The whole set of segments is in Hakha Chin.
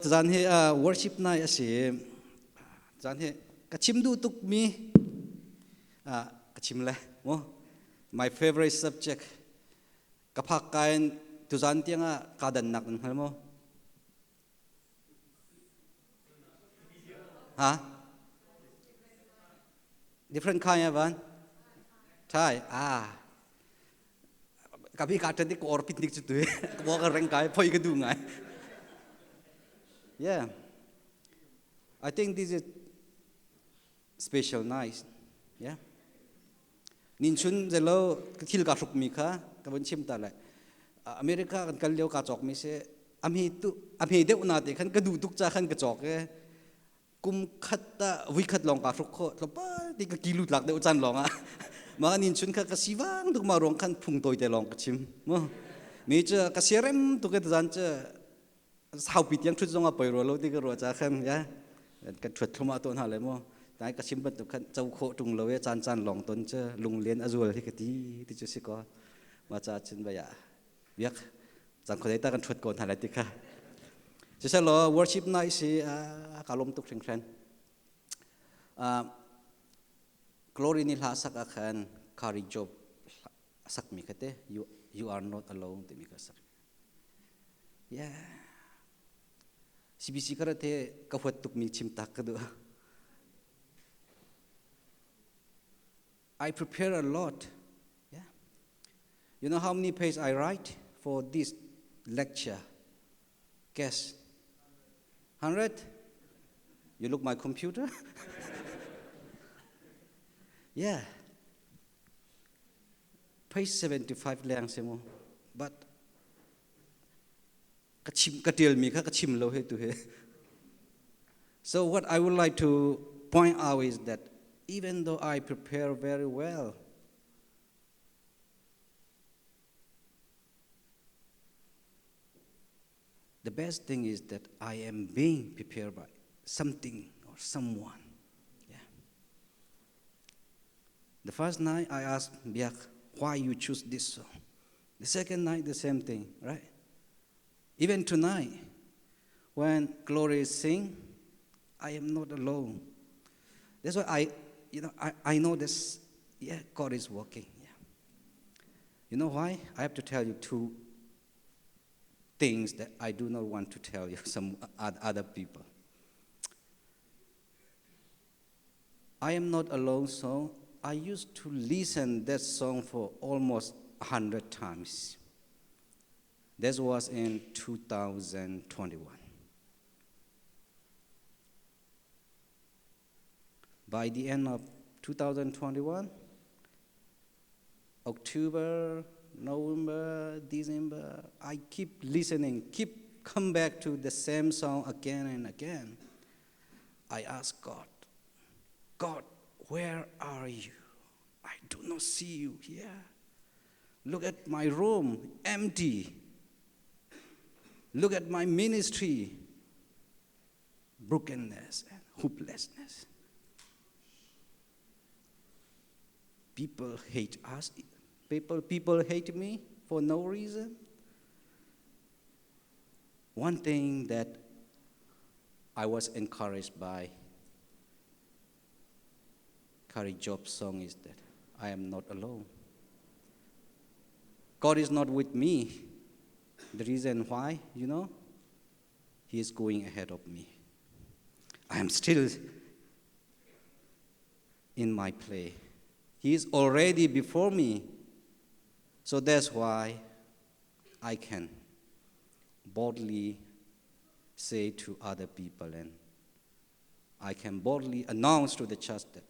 Zan hi worship night a si. Zan hi ka chim duh tukmi ka chim le mu. My favorite subject ka phak ka in tuzan tiang ah ka dannak nan hngal maw? Ha? Different kind van? Thai. Ah. Ka bi ka ṭan i ka or pit nik cu tu ka ka reng kai phoi ka du ngai. Yeah. I think this is special nice. Yeah. Nin chun zelo thil ka hruk mi kha ka von chim ta lai. America kan kal lio ka chok mi se amhi tu amhi deuh na te khan ka du tuk cha khan ka chok e kum khat ta vui khat lawng ka hruk kho tlawmpal ti ka kilu tlak deuh chan lawng ah ma nin chun kha ka siwang tuk ma ruang khan phung toi te lawng ka chim mu mi chu ka siarem tu ke zan chu saupi tiang thut zong a poi ro lo ti ka ro cha khan ya kan thut thluma to na le mu tai ka chim bantuk khan chau kho tung lo e chan chan long ton chu lunglen azual hi ka ti ti chu si ko ma cha chin ba ya biak cang khuadei ta kan ṭhuat ko hna lai ti kha siselaw worship night si ka lawm tuk hringhran glory ni hla sak ah khan Kari Job sakmi kha te you are not alone timi kha sak yeah CBC kha te ka huat tukmi chim tak ka duh. I prepare a lot. Yeah. You know how many pages I write for this lecture? Guess. 100? You look my computer? Yeah. Page 75 leng semo. But ka chim ka tial mi kha ka chim lo he tu he. So what I would like to point out is that even though I prepare very well, the best thing is that I am being prepared by something or someone. Yeah. The first night I asked Biak, why you choose this song? The second night, the same thing, right? Even tonight, when Glory sing, I am not alone. That's why I, you know, I, I know this, yeah, God is working. Yeah. You know why? I have to tell you two things that I do not want to tell you some other people. I am not alone song. I used to listen that song for almost 100 times. This was in 2021. By the end of 2021, October, November, December, I keep listening, keep come back to the same song again and again. I ask God, God, where are you? I do not see you here. Look at my room, empty. Look at my ministry, brokenness and hopelessness. People hate us. People, people hate me for no reason. One thing that I was encouraged by Kari Job's song is that I am not alone. God is not with me. The reason why, you know, He is going ahead of me. I am still in my play. He is already before me. So that's why I can boldly say to other people and I can boldly announce to the church that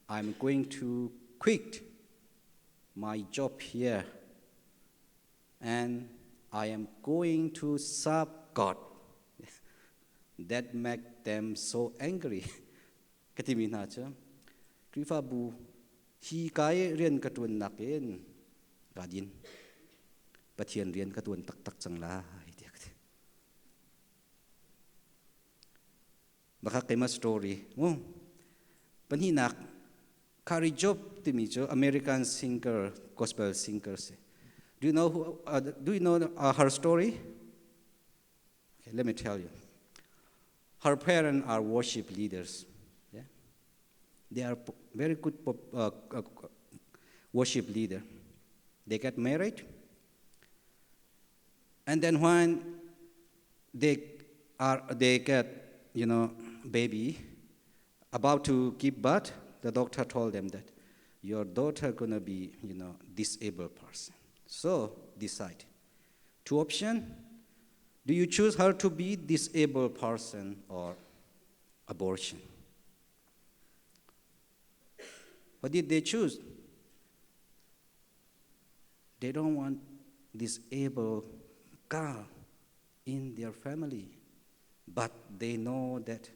I'm going to quit my job here and I am going to serve God. That make them so angry. Ka timi hna cu Khrihfabu hi kai rian ka ṭuan nakin ka din. Pathian rian ka ṭuan taktak cang lai tiah ka ti. Baka keimah story mu. Pahnihnak Kari Job timi cu American singer, gospel singer si. Do you know who, do you know her story? let me tell you. Her parents are worship leaders. Yeah? They are very good worship leader. They get married. And then when they get, baby, about to give birth, the doctor told them that your daughter going to be, disabled person. So decide. Two options. Do you choose her to be disabled person or abortion? What did they choose? They don't want disabled girl in their family, but they know that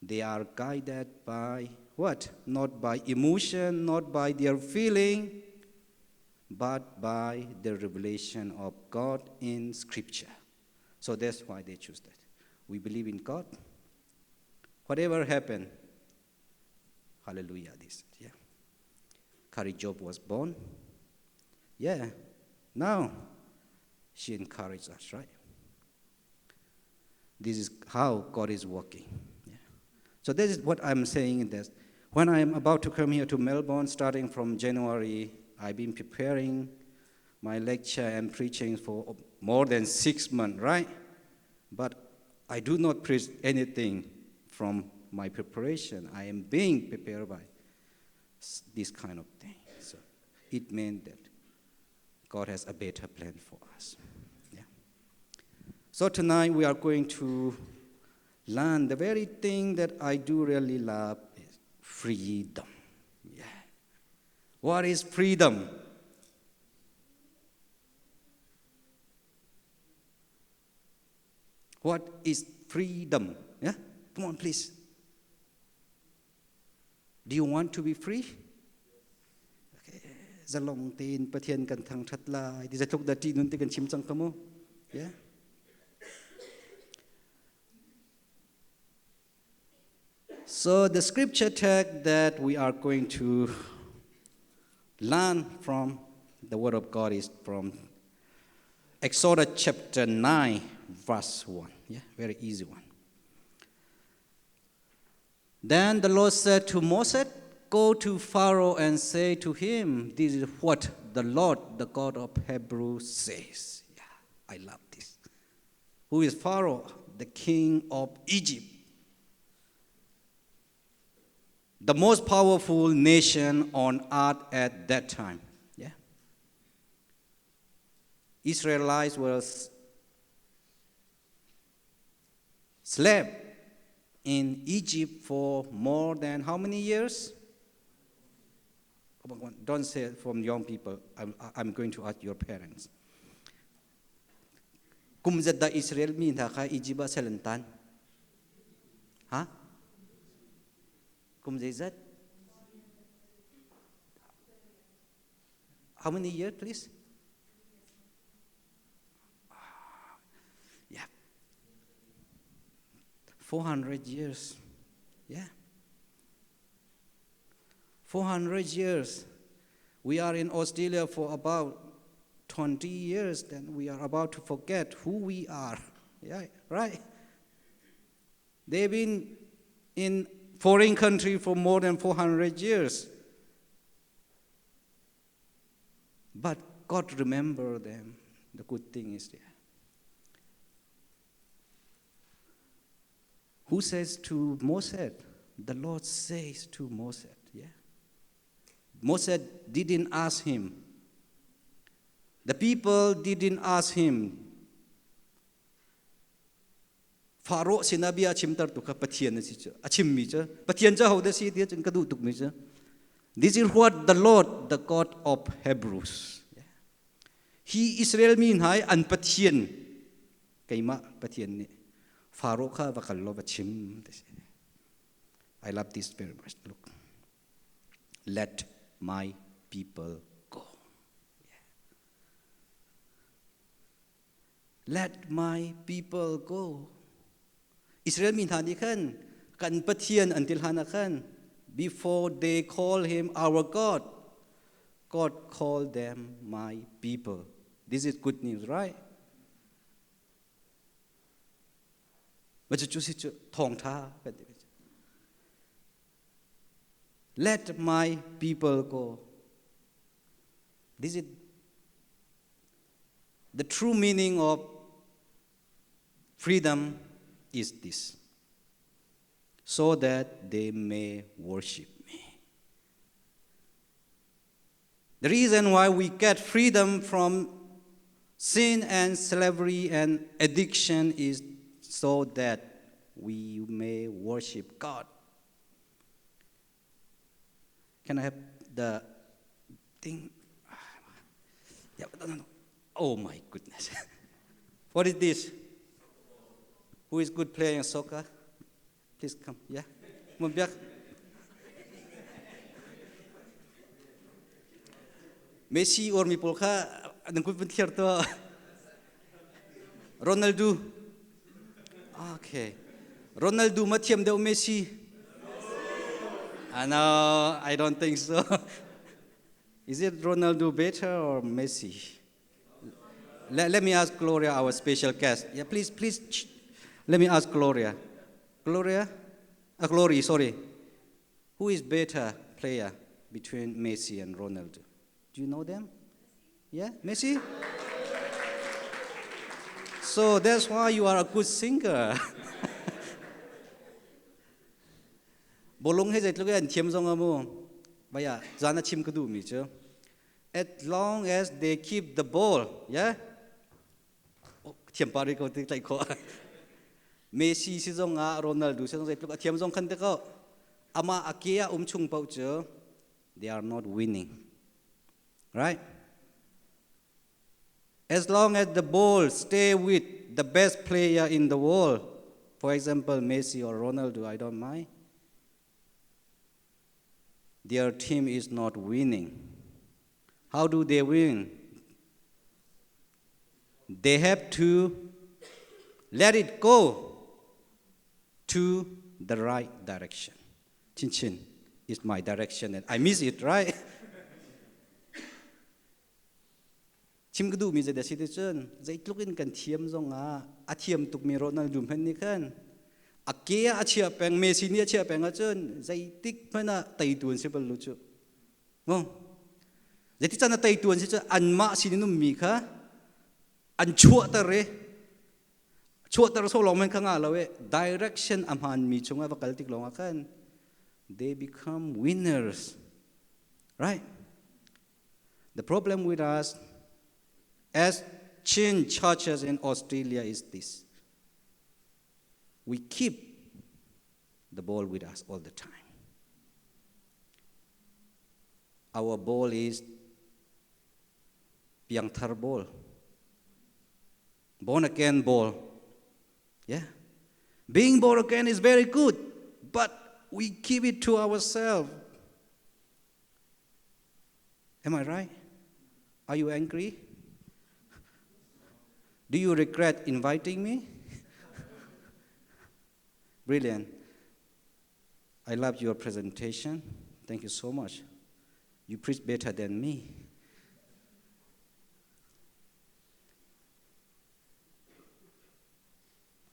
they are guided by what? Not by emotion, not by their feeling, but by the revelation of God in Scripture. So that's why they choose that. We believe in God. Whatever happened, hallelujah, this, yeah. Kari Job was born. Yeah, now she encouraged us, right? This is how God is working. Yeah. So this is what I'm saying in this. When I'm about to come here to Melbourne, starting from January, I've been preparing my lecture and preaching for more than 6 months, right? But I do not preach anything from my preparation. I am being prepared by this kind of thing. So it meant that God has a better plan for us. Yeah. So tonight we are going to learn the very thing that I do really love is freedom. Yeah. What is freedom? What is freedom? Yeah? Come on, please. Do you want to be free? Okay. Zalong tin Pathian kan thang that lai. Di zatluk da ti nun ti kan chim chang ka mu. Yeah? So the scripture text that we are going to learn from the Word of God is from Exodus chapter 9, verse 1. Yeah, very easy one. Then the Lord said to Moses, Go to Pharaoh and say to him, this is what the Lord, the God of Hebrews, says. Yeah, I love this. Who is Pharaoh? The king of Egypt. The most powerful nation on earth at that time. Yeah. Israelites were slaves in Egypt for more than how many years? Don't say it from young people. I'm going to ask your parents. Kum zat da Israel mi tha kha Egypt a selantan. Ha? Kum zai zat? How many years, please? Yeah. 400 years. Yeah. 400 years. We are in Australia for about 20 years, then we are about to forget who we are. Yeah, right? They've been in foreign country for more than 400 years. But God remembered them. The good thing is there. Who says to Moses? The Lord says to Moses. Yeah. Moses didn't ask him. The people didn't ask him. Pharaoh sinabia chimtar tu ka Pathian si cha, achim mi cha, Pathian cha ho de si dia ching ka du tuk mi cha. This is what the Lord, the God of Hebrews. Yeah. He Israel min hai an Pathian. Keima Pathian ni. Pharaoh kha va kal lo va chim. I love this very much. Look. Let my people go. Yeah. Let my people go. Israel min han khan kan Pathian until hana khan before they call him our God, God called them my people. This is good news, right? Ma cu cu si cu thawngtha kan ti. Let my people go. This is the true meaning of freedom is this, so that they may worship me. The reason why we get freedom from sin and slavery and addiction is so that we may worship God. Can I have the thing? Yeah, no, no, no. Oh my goodness. What is this? Who is good playing soccer? Please come. Yeah. Messi or mi pawl kha nan kut vun thliar tuah. Ronaldo. Okay. Ronaldo ma thiam deuh Messi? No, I don't think so. Is it Ronaldo better or Messi? Let me ask Gloria, our special guest. Yeah, please, please, let me ask Gloria. Gloria? Glory, sorry. Who is better player between Messi and Ronaldo? Do you know them? Yeah, Messi? So that's why you are a good singer. Bolong he zeitluk an thiam zong amu. Baya zana chim ka du mi chu. As long as they keep the ball, yeah? Thiam pa ri ko ti tlai kho. Messi si zong ah Ronaldo si zong zeitluk a thiam zong khan te ko. Ama a ke a um chung pau chu they are not winning. Right? As long as the ball stay with the best player in the world, for example, Messi or Ronaldo, I don't mind, their team is not winning. How do they win? They have to let it go to the right direction. Chin Chin is my direction and I miss it, right? Chim ka duhmi zei dah si ti cun zeitluk in kan thiam zong ah a thiam tukmi Ronaldo hmanh nih khan a ke ah a chia peng, Messi nih a chia peng ahcun zeitik hmanh ah teitu an si bal lo cu. Ngo zeiti can a teitu an si cu anmah sin in ummi kha an chuahter i chuahter so lawng men kha nga lo i direction a hmaanmi chungah va kal tik lawng ah khan they become winners, right? The problem with us as Chin churches in Australia is this. We keep the ball with us all the time. Our ball is piangthar ball, born again ball. Yeah. Being born again is very good, but we keep it to ourselves. Am I right? Are you angry? Do you regret inviting me? Brilliant. I love your presentation. Thank you so much. You preach better than me.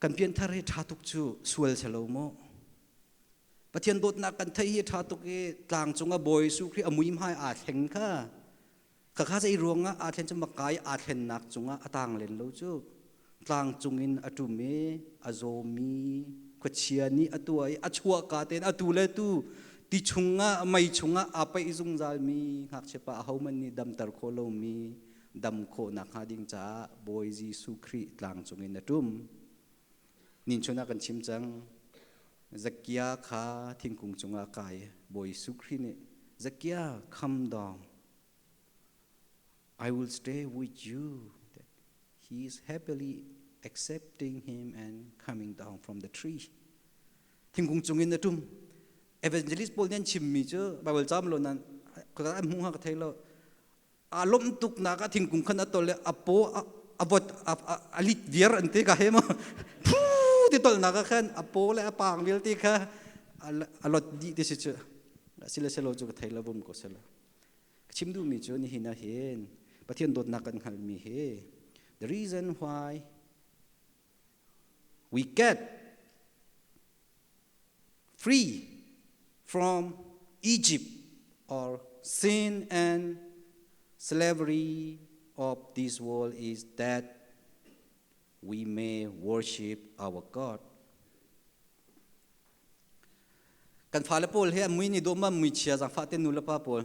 Kan pianthar hi ṭha tuk cu sual si lo maw? Pathian dawtnak kan theih hi ṭha tuk i tlang cungah Bawi Jesuh Khrih a mui hmai aa thleng kha. Khakha zei ruangah aa thlen cu makai aa thlennak cungah a tang len lo cu. Tlang cungin a ṭum i a zawmi khuachia nih a tuah i a chuahka tein atu le tu ti chungah mei chungah aa paih zungzalmi ngakchiapa ahohmanh nih damter khawh lomi dam khawh nakhnga ding caah Bawi Jesuh Khrih tlang cungin a ṭum. Ninchun ah kan chim cang. Zakia kha thingkung cungah kai. Bawi Jesuh Khrih nih Zakia, come down. I will stay with you. He is happily accepting him and coming down from the tree. Thingkung cungin a ṭum. Evangelist pawl nih an chimmi cu Bible cam lo nan an hmuh hnga ka thei lo. Aa lawmh tuknak ah thingkung khan a tol i a paw a vot a lit viar an ti ka he maw phu ti tolnak ah khan a paw le a paang vialte kha a lot dih ti si cu sile selo cu ka thei lo bum ko sela. Ka chim duhmi cu nihin ah hin Pathian dawtnak kan hngalhmi hi, the reason why we get Free from Egypt or sin and slavery of this world is that we may worship our God. Kan fale pawl hi mui ni dawm ma mui chia zangfah te nu le pa pawl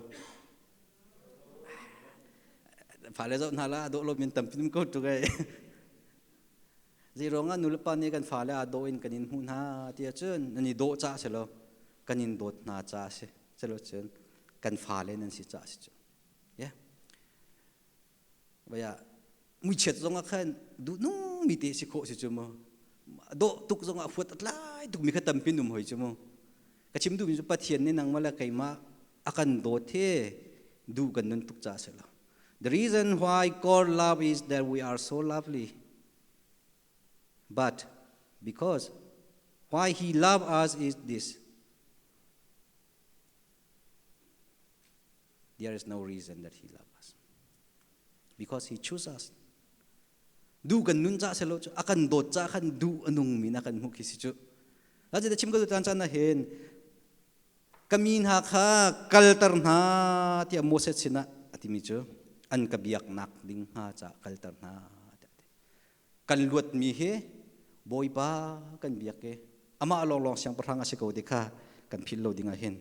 fale zoh hna la dawh lo min tampi ko tu kai Zeiruangah nulepa nih kan fale aa dawh in kan in hmuh hna ti ahcun nan i dawh caah si lo, kan in dawt hna caah a si. Silo cun kan fale nan si caah a si cu. Yeah. Vaya muichiat zong ah khan duhnung mi te si khawh si cu mu. Dawh tuk zong ah huat a tlai tuk mi kha tampi um hoi cu mu. Ka chim duhmi cu Pathian nih nangmah le keimah a kan dawt hi duh kan nun tuk caah si lo. The reason why God love is that we are so lovely. But because why he love us is this. There is no reason that he love us. Because he choose us. Du kan nun ca selo cu akan dawt ca khan du anung mi na kan hmuh khi si cu. La je chim ka tu chan na hen Ka mi hna kha kalter hna tiah Moses sinah a timi cu an ka biaknak ding hnga caah kalter hna tiah a ti. Kan luatmi hi Bawipa kan biak i amah lawnglawng siangpahrang a si ko ti kha kan philh lo ding ah hin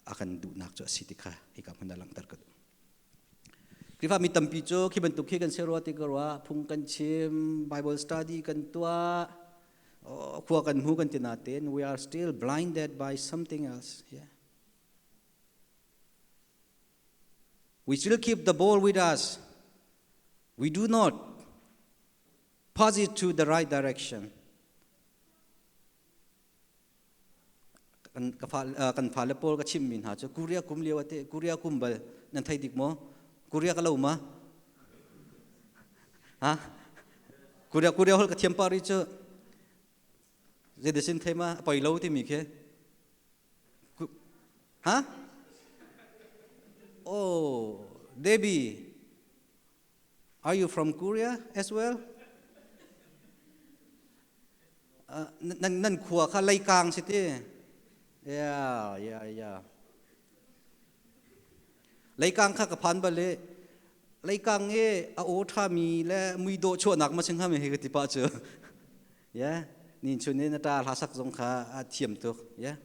a kan duhnak cu a si ti kha hika hmun ah langhter ka duh. Khrihfa mi tampi cu khi bantuk khi kan si rua ti ka ruah phung kan chim Bible study kan tuah khua kan hmu kan ti nain we are still blinded by something else. Yeah. We still keep the ball with us. We do not pass it to the right direction. Kan fale pawl ka chimmi hna cu Korea kum lio ate Korea kum bal nan thei dik maw? Korea ka lo ma? Ha? Korea Korea hol ka thiam pa ri cu zeidasin thei ma poi lo timi khi ha? Oh, Debbie, are you from Korea as well? Nan nan khua kha leikang si ti. Yeah, yeah, yeah. Leikang kha ka phan bal i leikang i a aw ṭhami le muidawh chuahnak ma sing hame hi ka ti pah cu. Yeah, nin chun in a ṭa hla sak zong kha a thiam tuk. Yeah.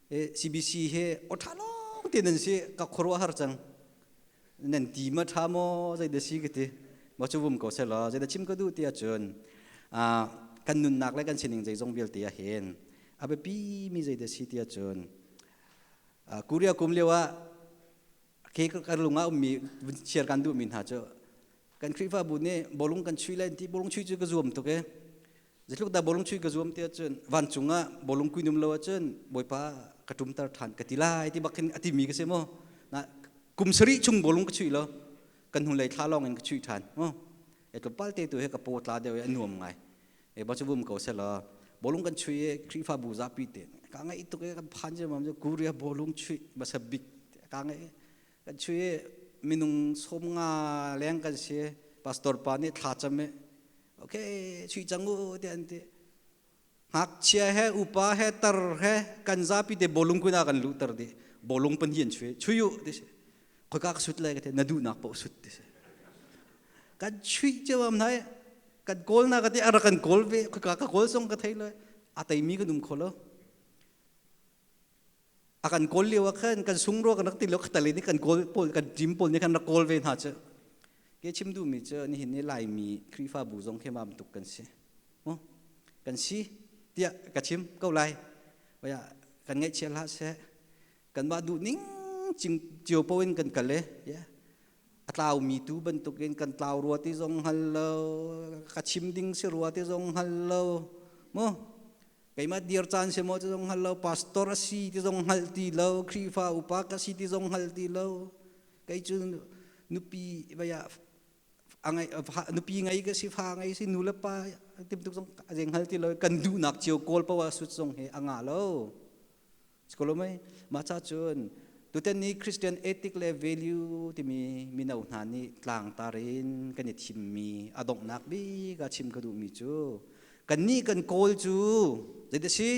CBC he aw ṭha lawng te nan si ka khuaruahhar cang. Nan ti ma ṭha maw zei da si ka ti. Ma cu vum ko seh law zei da chim ka duh ti ahcun kan nunnak le kan sining zeizong vialte ah hin a biapi mi zei da si ti ahcun Korea kum lio ah ke ka lung ah ummi share kan duhmi hna cu kan Khrihfabu nih bawlung kan chui lai ti bawlung chui cu ka zuam tuk e zeitluk dah bawlung chui ka zuam ti ahcun vancung ah bawlung kui num lo ahcun Bawipa ka ṭumter ṭhan ka ti lai ti bak khin a timi ka si mu na kum sarih chung bawlung ka chuih lo kan hnulei thla lawng in ka chuih ṭhan mu e tlawmpal te tu he ka paw tla deuh i a nuam ngai e ba cu vum ko seh law bawlung kan chui i Khrihfabu zapi te ka ngaih tuk i kan phan ciammam cu Korea bawlung chuih basa bik ka ngaih kan chui i minung 50 leng kan si pastor pa nih thla cam i okay chui cang u tiah an ti ngakchia he upa he tar he kan zapi te bawlung kun ah kan luhter dih bawlung pan hi an chui chui u ti si khoika ka sut lai ka ti na duhnak paoh sut ti si kan chuih cio am nai kan kawl na ka ti ara kan kawl ve khoika ka kawl zong ka thei lo a teimi kan um kho lo a kan kawl lio ah khan kan sung rua kan rak ti lo khatale nih kan kawl pawl kan team pawl nih kan rak kawl ve hna cu ke chim duhmi cu nihin ni Laimi Khrihfabu zong khi mam tuk kan si mu kan si tiah ka chim ko lai Oya kan ngaihchia hlah seh kanmah duh ning cing cio po in kan kal e yeah a tlaumi tu bantukin kan tlau rua ti zong hngal lo ka chim ding si rua ti zong hngal lo mu keimah dir caan si maw ti zong hngal lo pastor a si ti zong hngal ti lo Khrihfa upa ka si ti zong hngal ti lo kei cu nupi vaya angai nupi ngei ka si fa ngei si nu le pa timtuk zong zeng hngal ti lo kan duhnak cio kawl pawa sut zong he anga lo Sikolomai mah ca cun tutan ni Christian ethic le value timi mino hna nih tlangtar in kan i thimmi a donghnak bik ah chim ka duhmi cu kannih kan kawl cu zeidah si?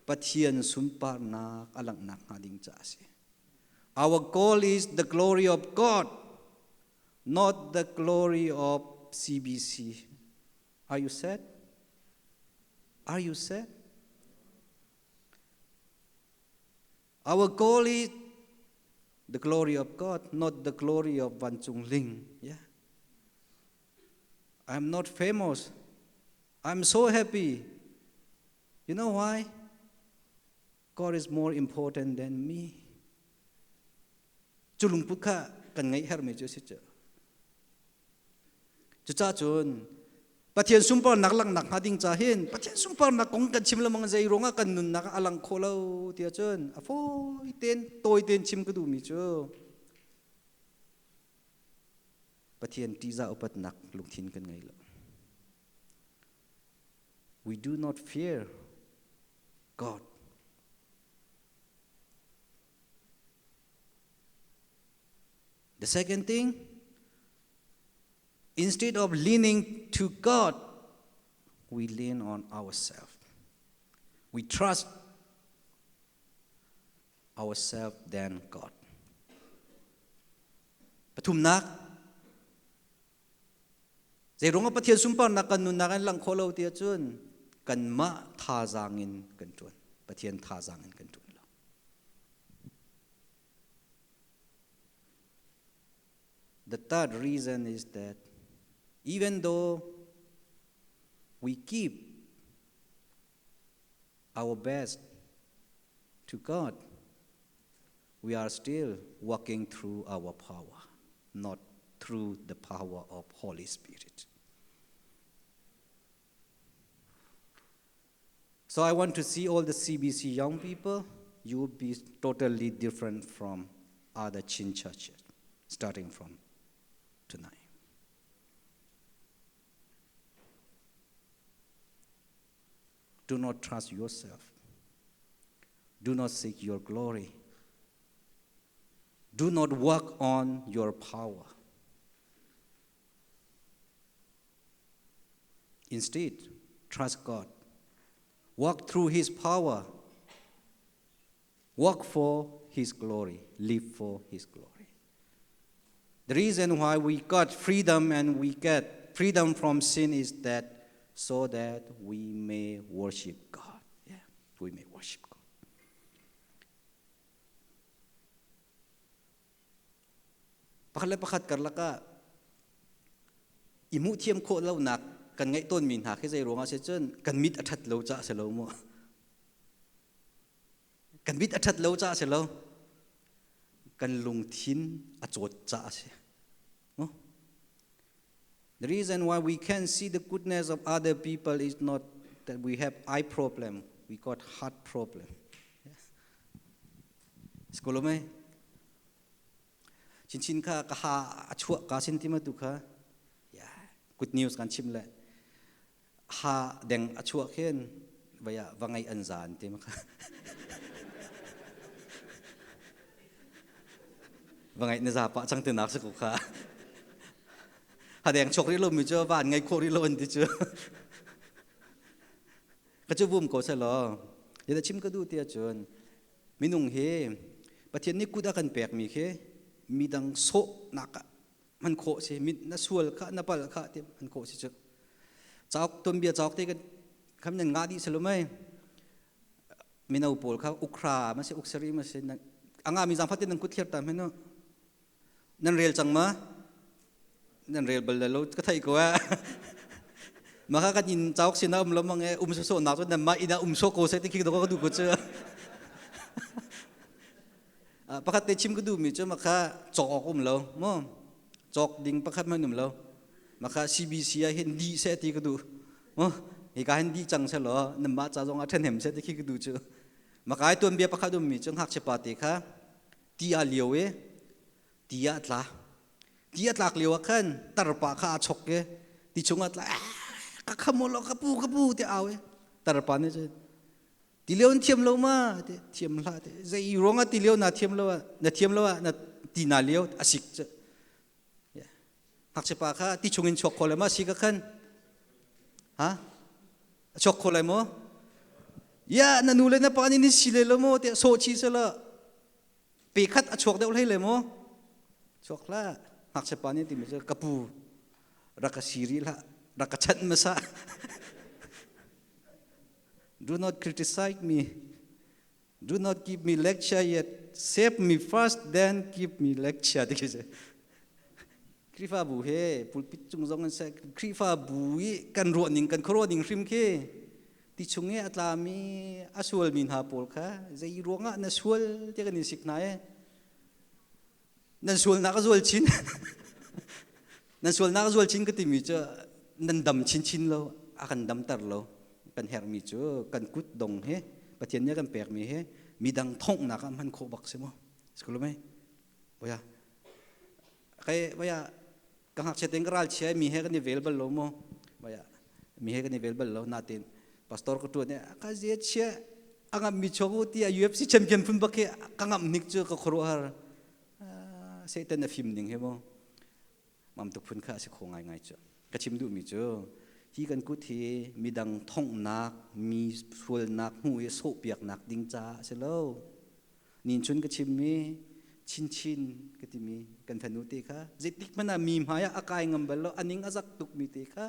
Pathian sunparnak a langhnak hnga ding caah a si. Our goal is the glory of God, not the glory of CBC. Are you sad? Are you sad? Our goal is the glory of God, not the glory of Van Cung Ling. Yeah. I'm not famous. I'm so happy. You know why? God is more important than me. Cu lungput kha kan ngeih hermi cu a si cu. Cucaah cun Pathian sunparnak langhnak hnga ding ca hin Pathian sunparnak kong kan chim lengmang zei ruangah kan nunnak ah a lang kho lo tiah cun a fawi tein tawi tein chim ka duhmi cu Pathian ṭihzah upatnak lungthin kan ngei lo. We do not fear God. The second thing, instead of leaning to God, we lean on ourselves. We trust ourselves than God. Pathumnak, Zeiruangah Pathian sunparnak kan nunnak in lang kho lo ti ahcun kanmah thazaang in kan ṭuan. Pathian thazaang in kan ṭuan lo. The third reason is that even though we keep our best to God, we are still working through our power, not through the power of Holy Spirit. So I want to see all the CBC young people. You will be totally different from other Chin churches, starting from tonight. Do not trust yourself. Do not seek your glory. Do not work on your power. Instead, trust God. Walk through His power. Work for His glory. Live for His glory. The reason why we got freedom and we get freedom from sin is that so that we may worship God. Yeah, we may worship God. Pakhat le pakhat karlak ah i hmuh thiam khawh lonak kan ngeih tawnmi hna khi zei ruangah si cun kan mit a ṭhat lo caah si lo mu. Kan mit a ṭhat lo caah si lo. Kan lungthin a cawt caah a si. The reason why we can see the goodness of other people is not that we have eye problem, we got heart problem. Skolome chinchin kha ka ha a chuah ka sin ti ma tu kha yeah good news kan chim le ha deng a chuah khin vaya va ngai an zan ti ma kha va ngai na za pa chang te nak se ko kha ha deng chok ri lo mi chu van ngai kho ri lo an ti chu ka chu bum ko se lo ye chim ka du ti chun minung hi Pathian nih kut a kan pek mi khi midang sawh nak ah hman khawh si mit na sual kha na pal kha ti hman khawh si cu cauk tuanbia cauk te kan kham nan nga dih selo mai mino pawl kha ukra ma si uksari ma si anga mi zang fatin nan kut thlir ta meno nan rel cang ma nan rel bal lo ka thai ko a maka kan in cauk sin um lo mang e um so so nak chu nan ma ina um so ko se ti khi do ka du ko chu Pakhat te chim ka duhmi cu maka cawk awk um lo maw cawk ding pakhat hmanh um lo maka CBC ah hin dih seh ti ka duh maw hika hin dih cang seh law nanmah ca zong ah ṭhahnem seh ti khi ka duh cu maka i tuanbia pakhat ummi cu ngakchia pa te kha ti a lio i ti ah tla ti a tlak lio ah khan tarpa kha aa chok i ti chungah tla ka kham law ka pu ka pu ti au i tarpa nih cun Tilio in thiam lo ma te thiam hlah te zei ruangah tilio na thiam lo ah na thiam lo ah na ti na lio a sik cu ngakchia pa kha ti chungin chuak kho le ma si ka khan ha chuak kho lai maw? Ya na nu le na pa nih ni si le lo maw tiah sawh chih sela pe khat a chuak deuh hlei le maw chuak hlah ngakchia pa nih timi cu ka pu rak ka si rih hlah rak ka chanh hmasa do not criticize me do not give me lecture yet save me first then give me lecture ti khi si Khrihfabu he pulpit cung zong in seh Khrihfabu i kan ruah ning kan khuaruah ning hrim khi ti chung i a tlami a sualmi hna pawl kha zei ruangah na sual tiah kan in sik hna e nan sualnak a zual chin nan sualnak a zual chin ka timi cu nan dam chinchin lo a kan damter lo kan herhmi cu kan kut dong he Pathian nih a kan pekmi he midang thonghnak ah hman khawh bak si mu sikulumei boya Kai vaya ka ngakchia tein ka ralchia mi he kan i vel bal lo mu. Vaya mi he kan i vel bal lo natin pastor ka tuan ka zia chia a ngam mi chuak u ti UFC champion phun bak hi ka ngam nik cu ka khuaruahhar Satan a fim ning he mu mam tuk phun kha a si kho ngai ngai cu ka chim duh mi cu hi kan kut hi midang thonghnak mi sualnak hmu i sawhpiaknak ding caah a si lo Ninchun ka chimmi chinchin ka timi kan fanu te kha zeitik hmanh ah mi hmai ah a kai ngam bal lo a ning a zak tukmi te kha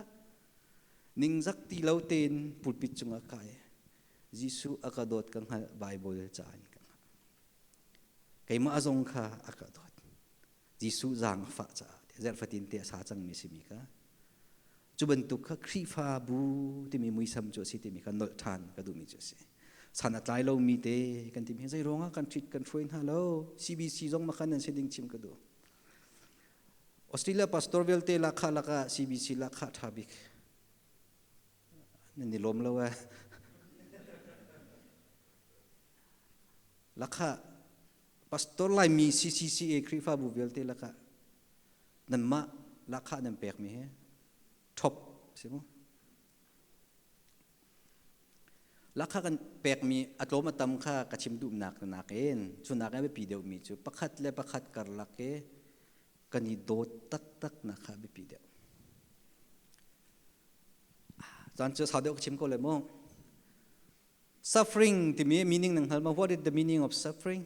ningzak ti lo tein pulpit cungah kai Jesuh a ka dawt ka hngalh Bible ca in ka hngalh keimah zong kha a ka dawt Jesuh zaang a fah caah zerhfatin te a sa cangmi simi kha cu bantuk kha Khrihfabu timi muisam cu a si timi kha nolh ṭhan ka duhmi cu a si. San a tlai lomi te kan timi zei ruangah kan ṭhit kan hruai hna lo CBC zong makhan nan si ding chim ka duh. Australia pastor vialte lakha lakah CBC lakha ṭha bik nan i lawm lo eh. Lakha pastor Laimi CCCA Khrihfabu vialte lakah nanmah lahkhah nan pekmi hi top si mu lahkhah kan pekmi a tlawm a tam kha ka chim duhnak nakin cu nak in a biapi deuhmi cu pakhat le pakhat karlak i kan i dawt taktak nak kha a biapi deuh caan cu sau deuh ka chim ko le mu suffering timi meaning nang hngal ma what is the meaning of suffering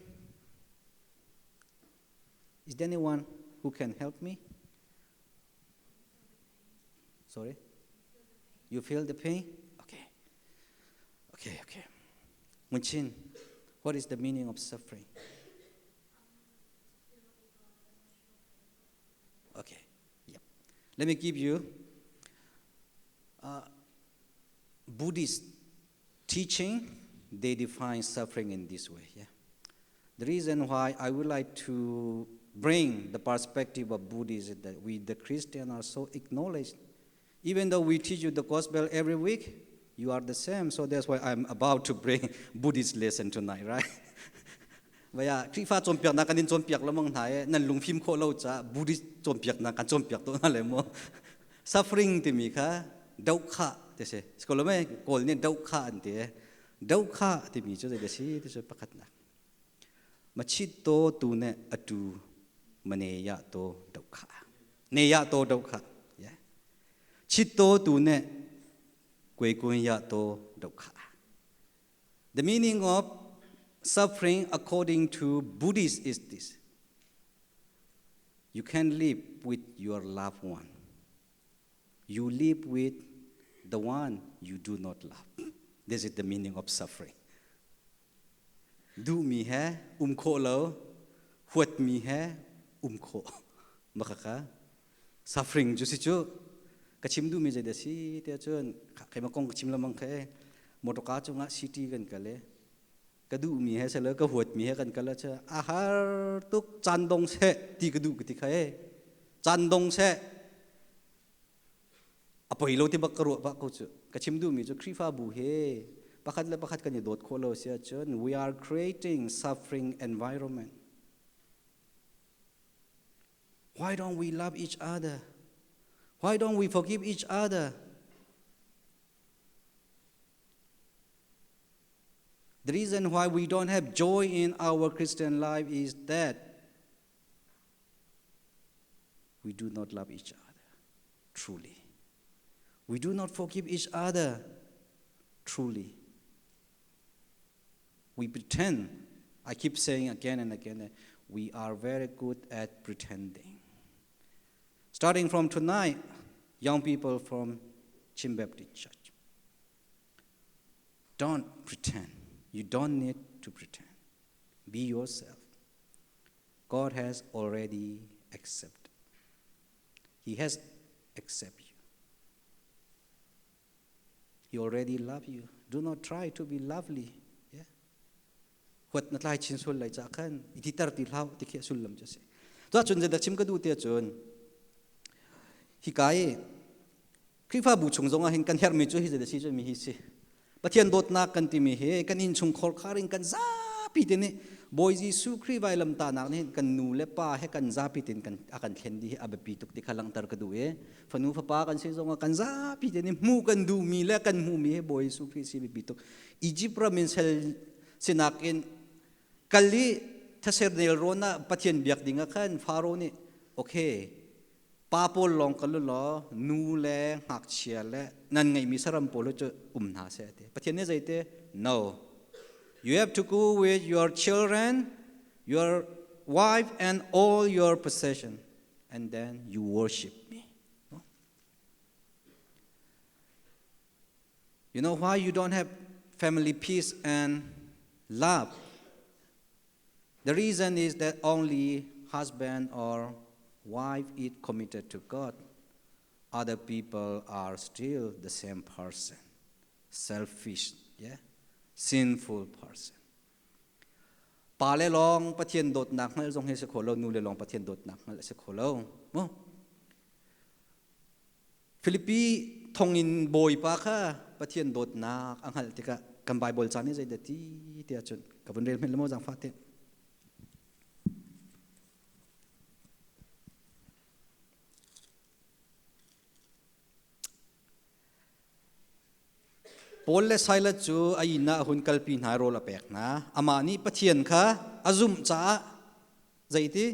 Is there anyone who can help me? Sorry? You feel the pain? Okay. Okay, okay. Munchin, what is the meaning of suffering? Okay. Yep. Let me give you Buddhist teaching. They define suffering in this way. Yeah. The reason why I would like to bring the perspective of Buddhism that we, the Christian, are so acknowledged. Even though we teach you the gospel every week, you are the same. So that's why I'm about to bring Buddhist lesson tonight, right? Vaya Khrihfa cawnpiaknak kan in cawnpiak lamang hna e nan lungfim khawh lo ca Buddhist cawnpiaknak kan cawnpiak to hna le mu suffering timi kha dohkhah ti si sikolome kawl nih dohkhah an ti Dohkhah timi cu zei si ti cu pakhatnak. Machit to tu ne atu mane ya to dohkhah. Ne ya to dohkhah. Yeah. Chit to tu ne kwe kun ya to dohkhah. The meaning of suffering according to Buddhist is this. You can live with your loved one. You live with the one you do not love. This is the meaning of suffering. Duhmi he um khawh lo, huatmi he um khawh. Makaka suffering cu si cu ka chim duhmi zei dah si tiah cun keimah kong ka chim lamang khe motorka cungah city kan kal i ka duhmi he selo ka huatmi he kan kal ah a har tuk caan dong seh ti ka duh ka ti kha e caan dong seh a poi lo ti bak ka ruah bak ko cu ka chim duhmi cu Khrihfabu he pakhat le pakhat kan i dawt khawh lo si ahcun we are creating suffering environment why don't we love each other why don't we forgive each other The reason why we don't have joy in our Christian life is that we do not love each other truly. We do not forgive each other truly. We pretend. I keep saying again and again, we are very good at pretending. Starting from tonight, young people from Chin Baptist Church, don't pretend. You don't need to pretend. Be yourself. God has already accepted. He has accepted you. He already loves you. Do not try to be lovely. Yeah. Huat na tlai chin sul lai cha khan iti tar ti hlau ti khi sullam chu si. To chun je da chim ka du te chun hi kai Khrihfabu chung zong ah hin kan herhmi cu hi zeidah si cu mi hi si. Pathian dawtnak kan timi hi kan innchungkhar khar in kan zapi te nih Bawi Jesuh Khrih vailamtahnak nih kan nu le pa he kan zapi tein kan a kan thlen dih hi a biapi tuk ti kha langhter ka duh i fanu fapa kan si zong ah kan zapi te nih hmuh kan duhmi le kan hmuhmi hi Bawi Jesuh Khrih si biapi tuk. Egypt ram in sel sinak in kal i thaser nelrawn ah Pathian biak ding ah khan Faro nih okay pa pawl lawng kal u law nu le ngakchia le nan ngeihmi saram pawl cu um hna seh ti. Pathian nih zeiti? No. You have to go with your children, your wife and all your possession and then you worship me. You know why you don't have family peace and love? The reason is that only husband or wife is committed to God. Other people are still the same person, selfish, yeah, sinful person. Pa le lawng Pathian dawtnak hngalh zong hi si kho lo, nu le lawng Pathian dawtnak hngalh a si kho lo. Mu? Filipi thonginn bawipa kha Pathian dawtnak a hngalh tikah kan Baibal ca nih zeidah ti tiah cun ka vun rel hmenh law zaangfah te. Paul le Silas cu a inn ah a hun kalpi hna i rawl a pek hna. Amah nih Pathian kha a zumh caah Zeiti?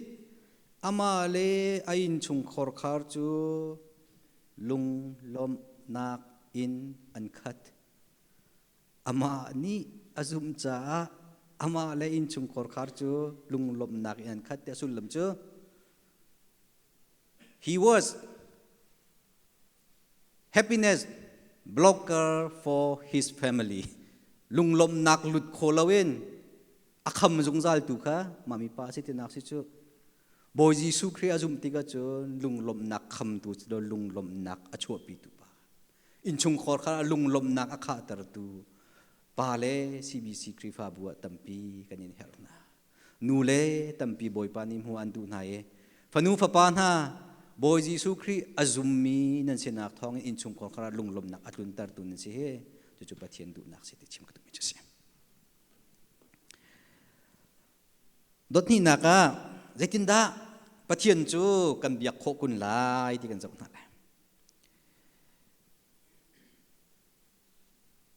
Amah le a innchungkhar khar cu lunglawmhnak in an khat. Amah nih a zumh caah amah le innchungkhar khar cu lunglawmhnak in an khat ti a sullam cu he was happiness blocker for his family. Lunglawmhnak lut kho loin a kham zungzal tu kha mami pa si tinak si cu Bawi Jesuh Khrih a zumh tikah cun lunglawmhnak khamtu cu lunglawmhnak a chuahpitu pa innchungkhar kha lunglawmhnak a khahtertu pa le CBC Khrihfabu ah tampi kan in herh hna nu le tampi Bawipa nih hmu an duh hna i fanu fapa hna Bawi Jesuh Khrih a zummi nan sinak thawngin innchungkhar kha lunglawmhnak a tluntertu nan si hi cucu Pathian duhnak si ti chim ka duhmi cu si. Dothnihnak ah zeitindah Pathian cu kan biak khawh kun lai ti kan zoh hna lai.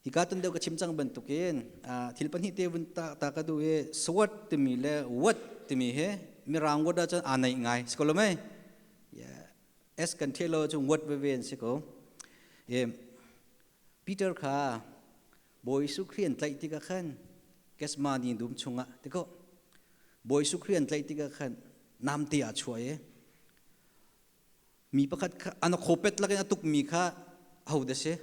Hika tun deuh ka chim cang bantukin thil pahnih te vun ta, ta ka duh i swat timi le what timi hi mirang word ahcun aa naih ngai si ko lo mei? Yeah. S kan the lo cu what veve an si ko. Peter kha Bawi Jesuh Khrih an tlaih tikah khan Gethsemane dum chungah tiko Bawi Jesuh Khrih an tlaih tikah khan namte aa chuah i mi pakhat kha an khopet lakin a tukmi kha ho dah si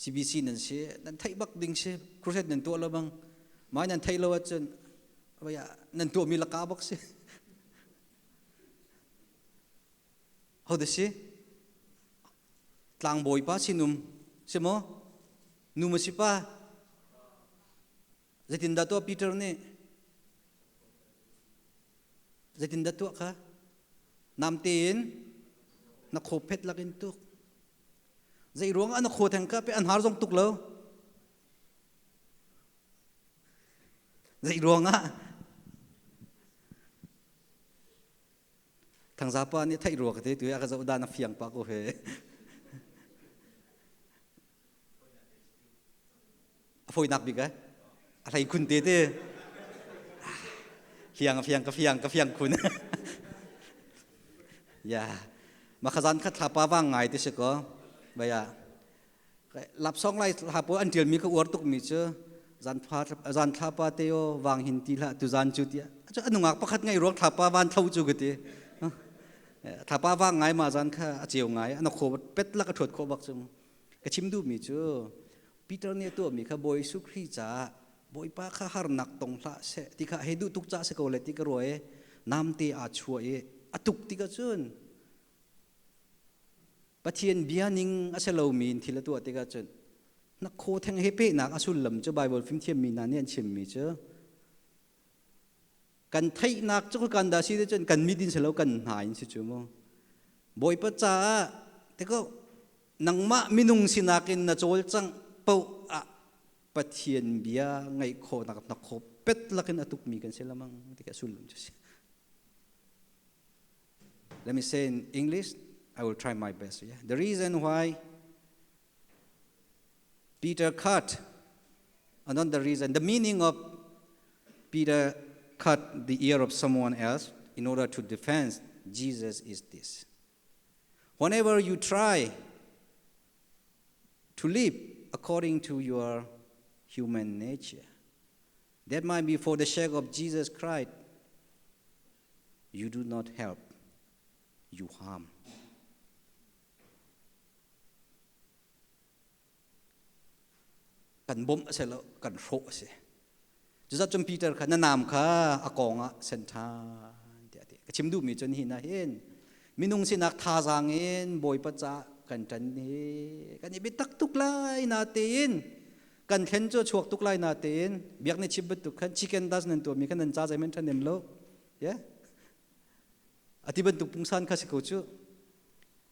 CBC nan si nan theih bak ding si crusade nan tuah lo bang mai nan theih lo ahcun nan tuahmi laka bak si ho dah si Tlangbawipa sinum si maw? Nu maw si pa? Zeitindah tuah Peter nih? Zeitindah tuah kha? Namte in na khophet lakin tuk. Zei ruang ah na kho theng kha pe an har zong tuk lo. Zei ruang ah? Thangzapa nih theih rua ka te tu a ka zoh dan a fiang pa ko he. A fawinak bik eh? A hlei khun te te. Fiang a fiang ka fiang ka fiang khun. Ya. Ma khazan kha thlapa wang ngai te si ko. Baya. Lapsong lai hla pawl an ṭialmi ka uar tukmi cu zan thlapa te aw vang hin ti hlah tu zan cu tiah a nungak pakhat ngai ruang thlapa van tho cu ka ti. Thlapa vang ngai ma zan kha a ceu ngai ana kho pet lak a ṭhuat khawh bak cu. Ka chim duhmi cu Peter nih a tuahmi kha Bawi Jesuh Khrih caah Bawipa kha harnak tong hlah seh ti kha hei duh tuk caah si ko lai ti ka ruah i namte aa chuah i a tuk tikah cun Pathian bia ning a si lomi in thil a tuah tikah cun na khaw theng he pehnak a sullam cu Baibal fimthiammi hna nih an chimmi cu kan theihnak cu kan dah si te cun kan mit in si lo kan hna in si cu mu. Bawipa caah tiko nangmah minung sinak in na cawlcangh paoh ah Pathian bia ngaih khawhnak na khaw pet lakin a tukmi kan si lamang ti ka sullam cu si. Let me say in English, I will try my best. Yeah? The reason why Peter cut, another reason, the meaning of Peter cut the ear of someone else in order to defend Jesus is this. Whenever you try to live according to your human nature, that might be for the sake of Jesus Christ, you do not help, you harm. Kan bawmh a si lo, kan hrawh a si. Cucaah cun Peter kha na naam kha a kawng ah sen ṭhan tiah a ti. Ka chim duhmi cun hi na hin minung sinak thazaang in Bawipa caah kan ṭan hi kan i biatak tuk lai natein kan thlen cu a chuak tuk lai natein biak ni chim bantuk khan chicken dust nan tuahmi khan nan ca zeihmanh ṭhahnem lo. Yeah? Ati bantuk pungsan kha si ko cu.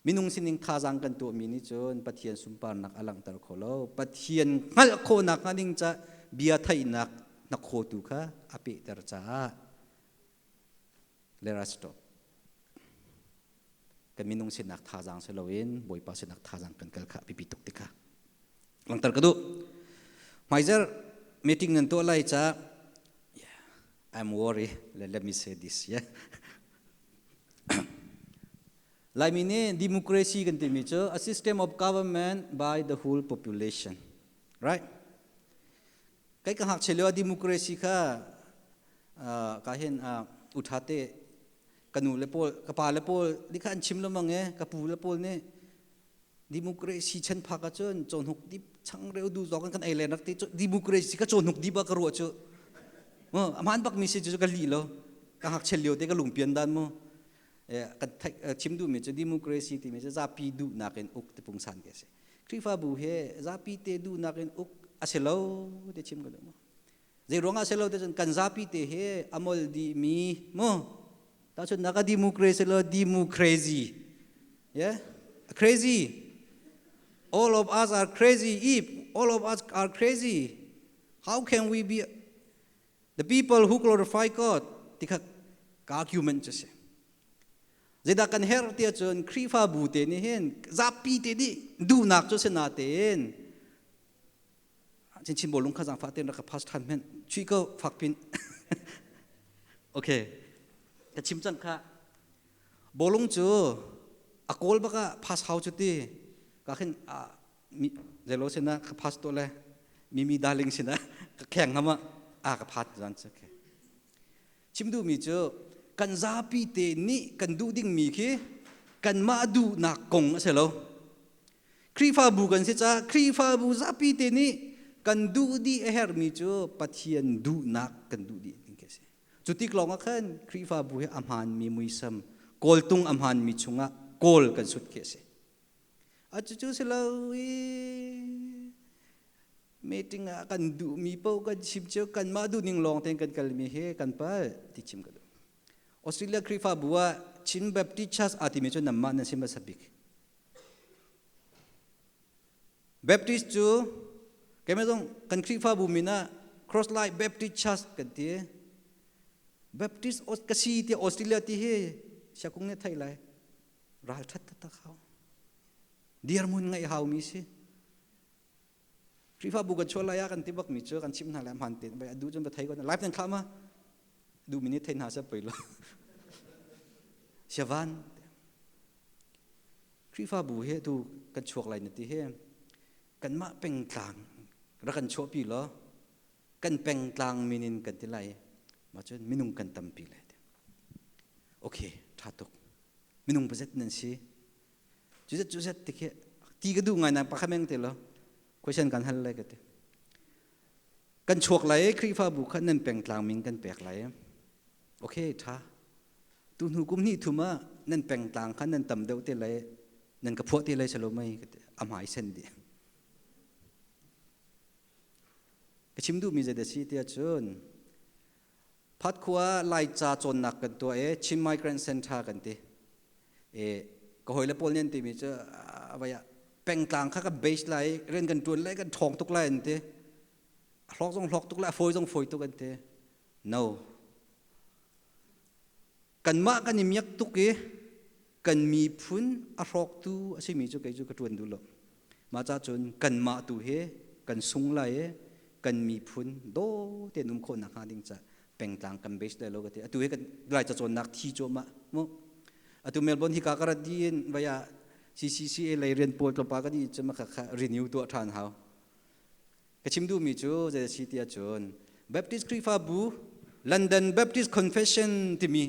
Minung sining thazaang kan tuahmi nih cun Pathian sunparnak a langhter kho lo. Pathian hngalh khawhnak hnga ding ca bia theihnak na khawtu kha a pehter caah let us stop. Kan minung sinak thazaang si loin Bawipa sinak thazaang kan kal kha biapi tuk ti kha langhter ka duh. Hmaizer meeting nan tuah lai ca yeah, I'm worried. Let me say this. Yeah. Laimi nih democracy kan timi cu a system of government by the whole population. Right? Kai ka ngakchia lio democracy kha ka hin utha te ka nu le pawl ka pa le pawl ni kha an chim lamang e ka pu le pawl nih democracy chan phak ahcun cawnhuk dip changreu du zong kan ei len rak ti democracy ka cawnhuk dip ah ka ruah cu aman bak mi si cu ka li lo ka ngakchia lio te ka lungpian dan mu kan chim duhmi cu democracy timi cu zapi duhnak in uk ti pungsan ke si. Khrihfabu he zapi te duhnak in uk a si lo ti chim ka duh mu. Zei ruangah si lo te cun kan zapi te he amol dih mi mu. Tahchunhnak ah democracy lo democracy. Yeah? Crazy. All of us are crazy. If all of us are crazy, how can we be the people who glorify God? Ti kha ka argument cu si. Zeidah kan herh ti ahcun Khrihfabu te nih hin zapi te nih duhnak cu si natein chinchin bawlung kha zaangfah tein rak ka pass ṭhan hmenh chuih ko fak pin. Okay, ka chim cang kha. Bawlung cu a kawl bak ah pass hau cu ti ka khin zelo sinah ka pass to le mimi darling sinah ka kheng hama a ka phat zan cu. Chim duhmi cu kan zapi te nih kan duh dingmi khi kanmah duhnak kong a si lo. Khrihfabu kan si caah Khrihfabu zapi te nih kan duh dih a herhmi cu Pathian duhnak kan duh dih ding khi a si. Cu tik lawng ah khan Khrihfabu hi a hmaanmi muisam, kawltung a hmaanmi chungah kawl kan sut khi a si. A cucu si lo i meeting ah kan duhmi paoh kan chim cio, kanmah duhning lawng tein kan kalmi hi kan palh ti chim ka duh. Australia Khrihfabu ah Chin Baptist Church aa timi cu nanmah nan si hmasa bik. Baptist cu keimah zong kan Khrihfabu min ah Crosslight Baptist Church kan ti. Baptist ka si ti Australia ti hi siakung nih thei lai. Ral ṭhat taktak hau. Dirhmun ngaih haumi si. Khrihfabu kan chuah lai ah kan ti bakmi cu kan chimh hna lai hmaan tein bai adu cun va thei ko live nan thlah ma duh mi nih thei hna seh poi lo siavan Khrihfabu he tu kan chuak lai na ti he. Kanmah pengtlang rak kan chuahpi law kan pengtlang min in kan ti lai. Mah cun minung kan tampi lai. Okay, ṭha tuk. Minung pazet nan si. Cuzet cuzet ti khi ti ka duh ngai na pakhat meng te lo. Question kan hal lai ka ti. Kan chuak lai Khrihfabu kha nan pengtlang min kan pek lai. Okay, ṭha. Tu hnu kum hnih thum ah nan pengtlang kha nan tam deuh te lai nan ka phuah te lai salo mei ka ti. A hmai sen dih. Ka chim duhmi zei dah si tiah cun Phat khua Laica cawnnak kan tuah i Chin Migrant Center kan ti. E, ka hawile pawl nih an timi cu vai ah pengtlang kha kan base lai rian kan ṭuan lai kan ṭhawng tuk lai an ti. A hlawk zong hlawk tuk lai a fawi zong fawi tuk an ti. No. Kanmah kan i miak tuk i kan miphun a hrawktu a simi cu kei cu ka ṭuan duh lo. Mah ca cun kanmah tu hi kan sung lai i kan miphun daw tein um khawh nakhnga ding ca pengtlang kan base lai lo ka ti. Atu hi kan Lai cacawnnak thi cuahmah mu. Atu Melbourne hika ka rat dih in vai ah CCCA lei rian pawl tlawmpal kan i cu ma kha renew tuah ṭhan hau. Ka chim duhmi cu zei a si ti ahcun Baptist Khrihfabu London Baptist Confession timi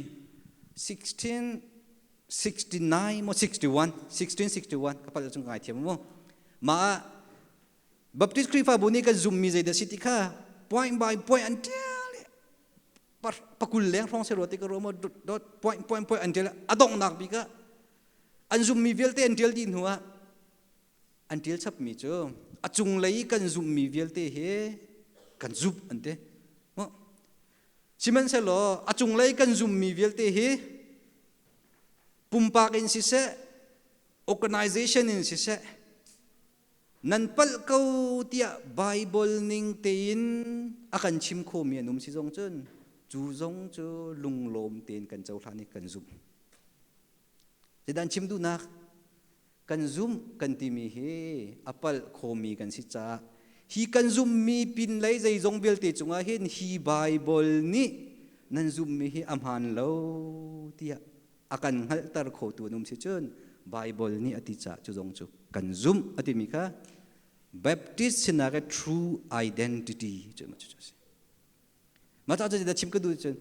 1669 maw 61 1661 ka palh ahcun ka ngaithiam mu. Mah ah Baptist Khrihfabu nih kan zummi zei dah si ti kha point by point an ṭial i pakul leng hrawng se rua ti ka ruah maw dot point point point an ṭial a donghnak bik ah an zummi vialte an ṭial dih hnu ah an ṭial chapmi cu a cunglei i kan zumhmi vialte hi kan zumh an ti. Sihmanhsehlaw a cunglei kan zumhmi vialte hi pumpak in siseh, organization in siseh, nan palh ko tiah Bible ning tein a kan chim khomi an um si zong cun cu zong cu lunglawm tein kan cohlan i kan zumh. Zeidah an chim duhnak? Kan zumh kan timi hi a palh khomi kan si caah hi kan zumhmi pinlei zeizong vialte cungah hin hi Baibal nih nan zumhmi hi a hmaan lo tiah a kan hngalhter khotu an um si cun Baibal nih a ti caah cu zong cu kan zumh a timi kha Baptist sinak i true identity cu cu a si. Mah caah cu chim ka duh cun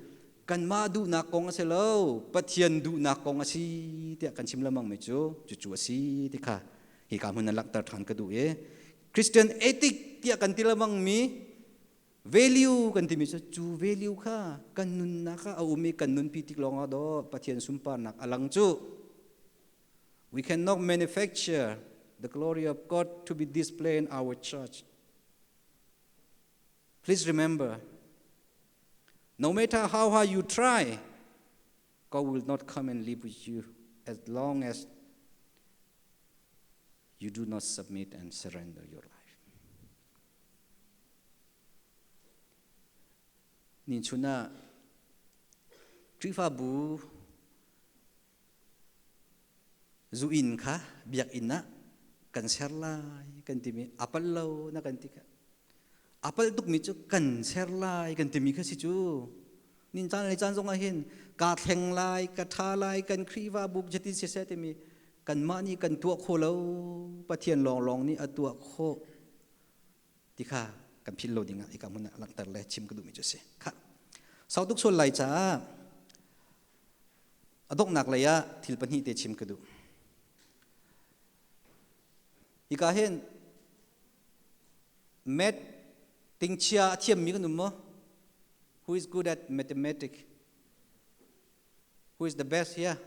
kanmah duhnak kong a si lo, Pathian duhnak kong a si tiah kan chim lengmang mi cu cucu a si ti kha hika hmun ah langhter ṭhan ka duh i Christian ethic tiah kan ti lengmang mi value kan timi cu cu value kha kan nunnak ah a um i kan nunpi tik lawngah dawh Pathian sunparnak a lang cu. We cannot manufacture the glory of God to be displayed in our church. Please remember, no matter how hard you try, God will not come and live with you as long as you do not submit and surrender your life. Ni chuna Khrihfabu zu inn kha biakinn ah kan ser lai kan timi a pal lo na kan ti kha a pal tukmi cu kan ser lai kan timi kha si cu nin caan le caan zong ah hin kaa thleng lai ka ṭha lai kan Khrihfa buk jetin siseh timi kanmah nih kan tuah kho lo Pathian lawnglawng nih a tuah khawh ti kha kan philh lo ding ah hika hmun ah langhter le chim ka duhmi cu a si kha sau tuk sual lai caah A donghnak lei ah thil pahnih te chim ka duh. Hika hin math tingchia a thiammi kan um maw? Who is good at mathematics? Who is the best here?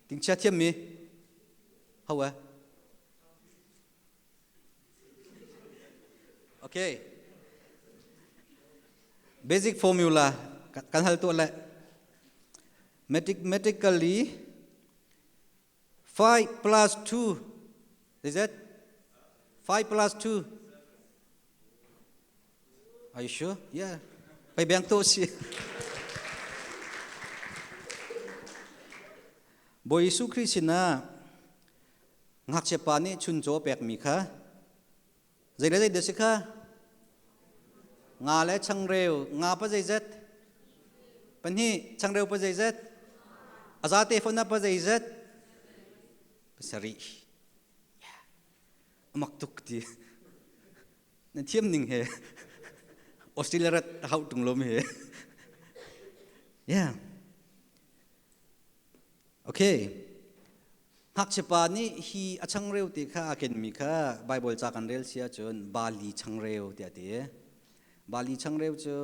Tingchia thiammi? Ho eh? Okay. Basic formula kan hal tuah le. Mathematically 5 plus 2 is it? 5 plus 2 Are you sure? Yeah. Pai beng to si. Bawi Jesuh Khrih sinah Ngakchia pa nih chuncaw a pekmi kha zei le zei dah si kha? Nga le changreu. Nga pa zeizat? Pahnih. Changreu pa zeizat? A zate fon ah pa zeizat? Pasarih. Amak tuk ti. Na thiam ning he Australia rat hau tung lo mi he. Yeah. Okay. Ngakchia pa nih hi a changreu te kha a kenmi kha Bible ca kan rel si ahcun Bali changreu tiah a ti. Bali changreu cu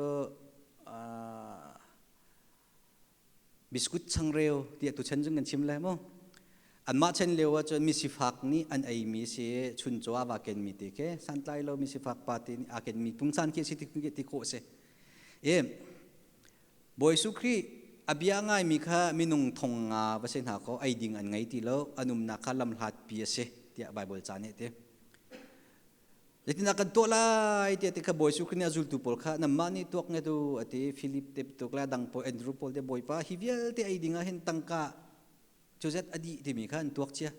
biscuit changreu tiah tuchan cun kan chim lai mu. Anmah chen lio ahcun misifak nih an eimi si chuncaw a va kenmi te khi santlai lo misifak pa te nih aa kenmi pungsan khi si ti khawh a si. E, Bawi Jesuh Khrih a bia ngaimi kha minung thong nga va si hna kaw ei ding an ngei ti lo, an umnak kha lamhlatpi a si tiah Baibal ca nih a ti. Zeitindah kan tuah lai tiah ti kha Bawi Jesuh Khrih nih a zultu pawl kha nanmah nih tuak nge tu a ti. Philip te tuk le dang pawl Andrew pawl te Bawipa hi vialte ei ding ah hin tangka cuzet a dih timi kha an tuak cia.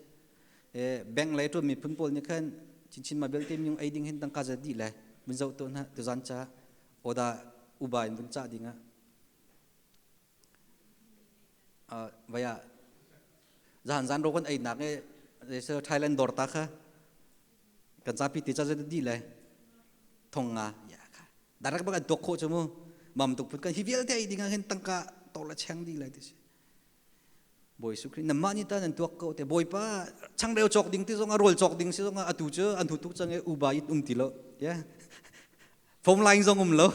Bank lei ṭuan miphun pawl nih khan chinchin ma belte minung ei ding hin tangka zat dih le vun zoh tuah hna tuzan ca oda uba in vun cah ding ah vaya zan zan ro kan ei nak e Thailand dor ta kha kan zapi te cha zat dih le thong nga ya kha darak bak an tuak khawh chu mu mam tuk phun kan hi vialte ei ding ah hin tangka to la cheng dih lai ti si Bawi Jesuh Khrih nanmah nih ta nan tuak ko te Bawipa changreu cawk ding ti zong ah rawl cawk ding si zong ah atu cu an hu tuk cang i uba it um ti lo yeah phone line zong um lo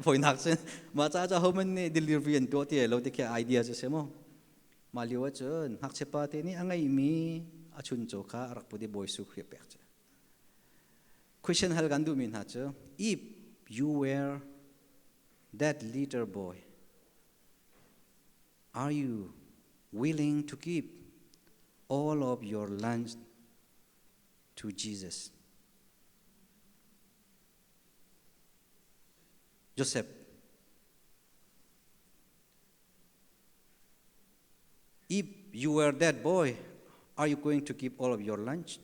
foinak cun mah ca ca homan nih delivery an tuah ti lo ti khi idea cu si mu mah lio ah cun ngakchia pa te nih a ngeihmi a chuncaw kha a rak put i Bawi Jesuh Khrih a pek cu question hal kan duhmi hna cu if you were that little boy Are you willing to give all of your lunch to Jesus? Joseph. If you were that boy, are you going to give all of your lunch?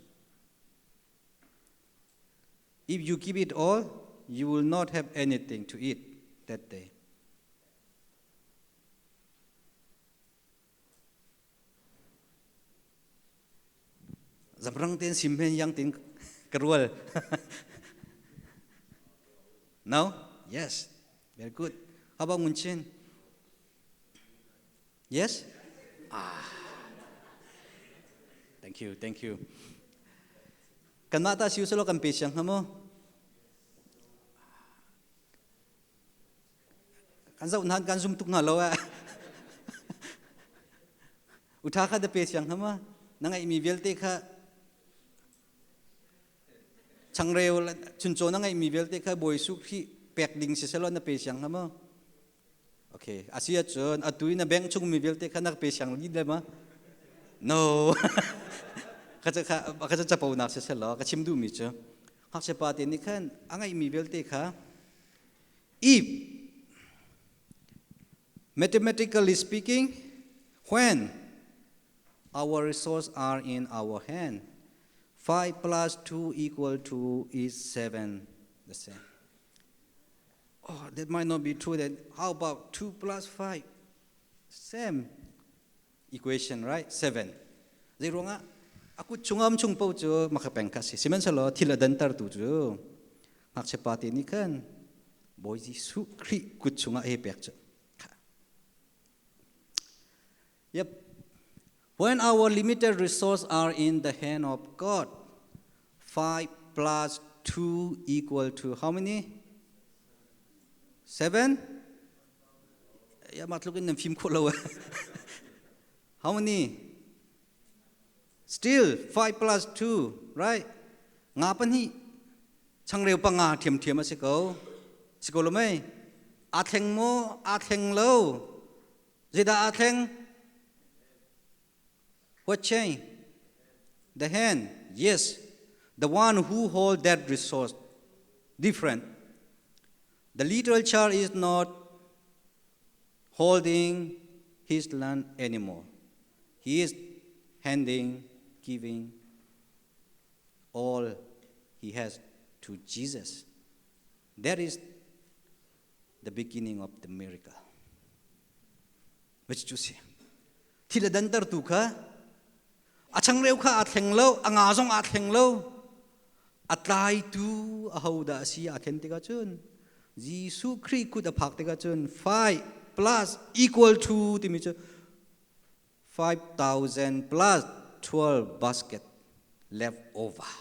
If you give it all, you will not have anything to eat that day. Zamrang ten sim hen yang tin ka rual. No? Yes. Very good. How about Ngun Chin? Yes? Ah. Thank you, thank you. Kanmah ta siu selo kan pe siang hnga mu? Kan zoh hna kan zum tuk hna lo eh. Utha kha da pe siang hna ma? Na ngeihmi vialte kha changreu chuncaw na ngeihmi vialte kha Bawi Jesuh Khrih pek ding si selaw na pe siang hnga maw? Okay, asi ahcun atu i na bank chungmi vialte kha na pe siang li le ma? No. Kha kha capo nak si selaw ka chim duhmi cu ngakchia pa te nih khan a ngeihmi vialte kha if mathematically speaking when our resources are in our hand 5 plus 2 equal to is 7 the same oh that might not be true then how about 2 plus 5 same equation right 7 zei ruangah akut chungam chung po cu makha peng kha si sihmanhsehlaw thil a danter tu cu ngakchia pa te nih khan Bawi Jesuh Khrih kut chungah he pek cu Yep. When our limited resources are in the hand of God, 5 plus 2 equal to how many? 7? Ya mah tluk in nan fim khawh lo. How many? Still 5 plus 2, right? Nga pahnih changreu panga ṭhiamṭhiam a si ko. Si ko lo mei? Aa thleng maw? Aa thleng lo. Zeidah aa thleng? What change? The hand. Yes. The one who hold that resource. Different. The little child is not holding his land anymore. He is handing, giving all he has to Jesus. That is the beginning of the miracle. Which cu si. Thil a danter tu kha a changreu kha aa thleng lo, a nga zong aa thleng lo. A tlaitu ahodah a si aa thlen tikah cun Jesuh Khrih kut a phak tikah cun 5 plus equal to timi cu 5,000 plus 12 basket left over.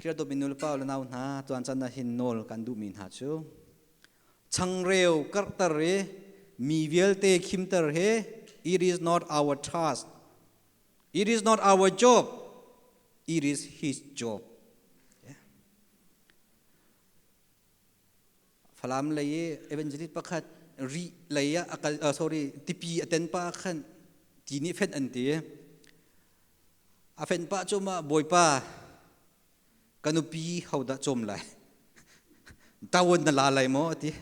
Kira dawtmi nu le pa le nau hna tuan chan ah hin nawl kan duhmi hna cu changreu karhter i mi vialte khimter hi it is not our task. It is not our job. It is his job. Yeah. Falam lei i evangelist pakhat ri lei ah akal sorry tipi a ten pa khan ti nih fenh an ti. A fenh pah cu ma Bawipa ka nupi hodah cawm lai tawon na la lai maw ati.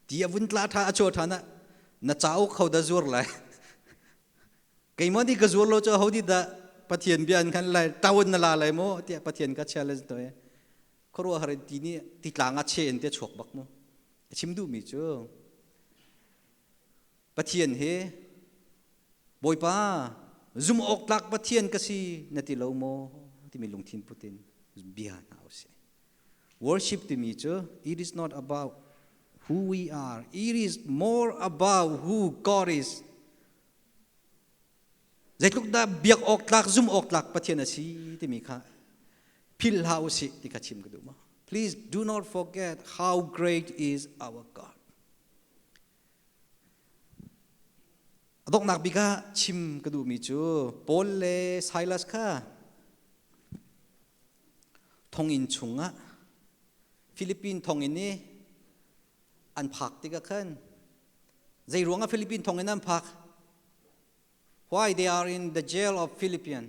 Ti a vun tla tha a chuah than ah na cauk hodah zuar lai keimah nih ka zuar lo cu ho nih dah Pathian bia an khan lai tawon na la lai maw tiah Pathian ka challenge to khuaruahhar in ti nih ti tlang ah che in te chuak bak mu. A chim duhmi cu Pathian hi Bawipa zum awk tlak Pathian ka si na ti lo maw timi lungthin putin bia hna usih. Worship timi cu it is not about who we are, it is more about who God is. Zeitluk dah biak awk tlak zum awk tlak Pathian a si timi kha philh hlah usih ti kha chim ka duh ma. Please do not forget how great is our God. A donghnak bik ah chim ka duhmi cu Paul le Silas kha thonginn chungah Philippine thonginn i an phak tikah khan zei ruangah Philippine thonginn an phak? Why they are in the jail of Philippine?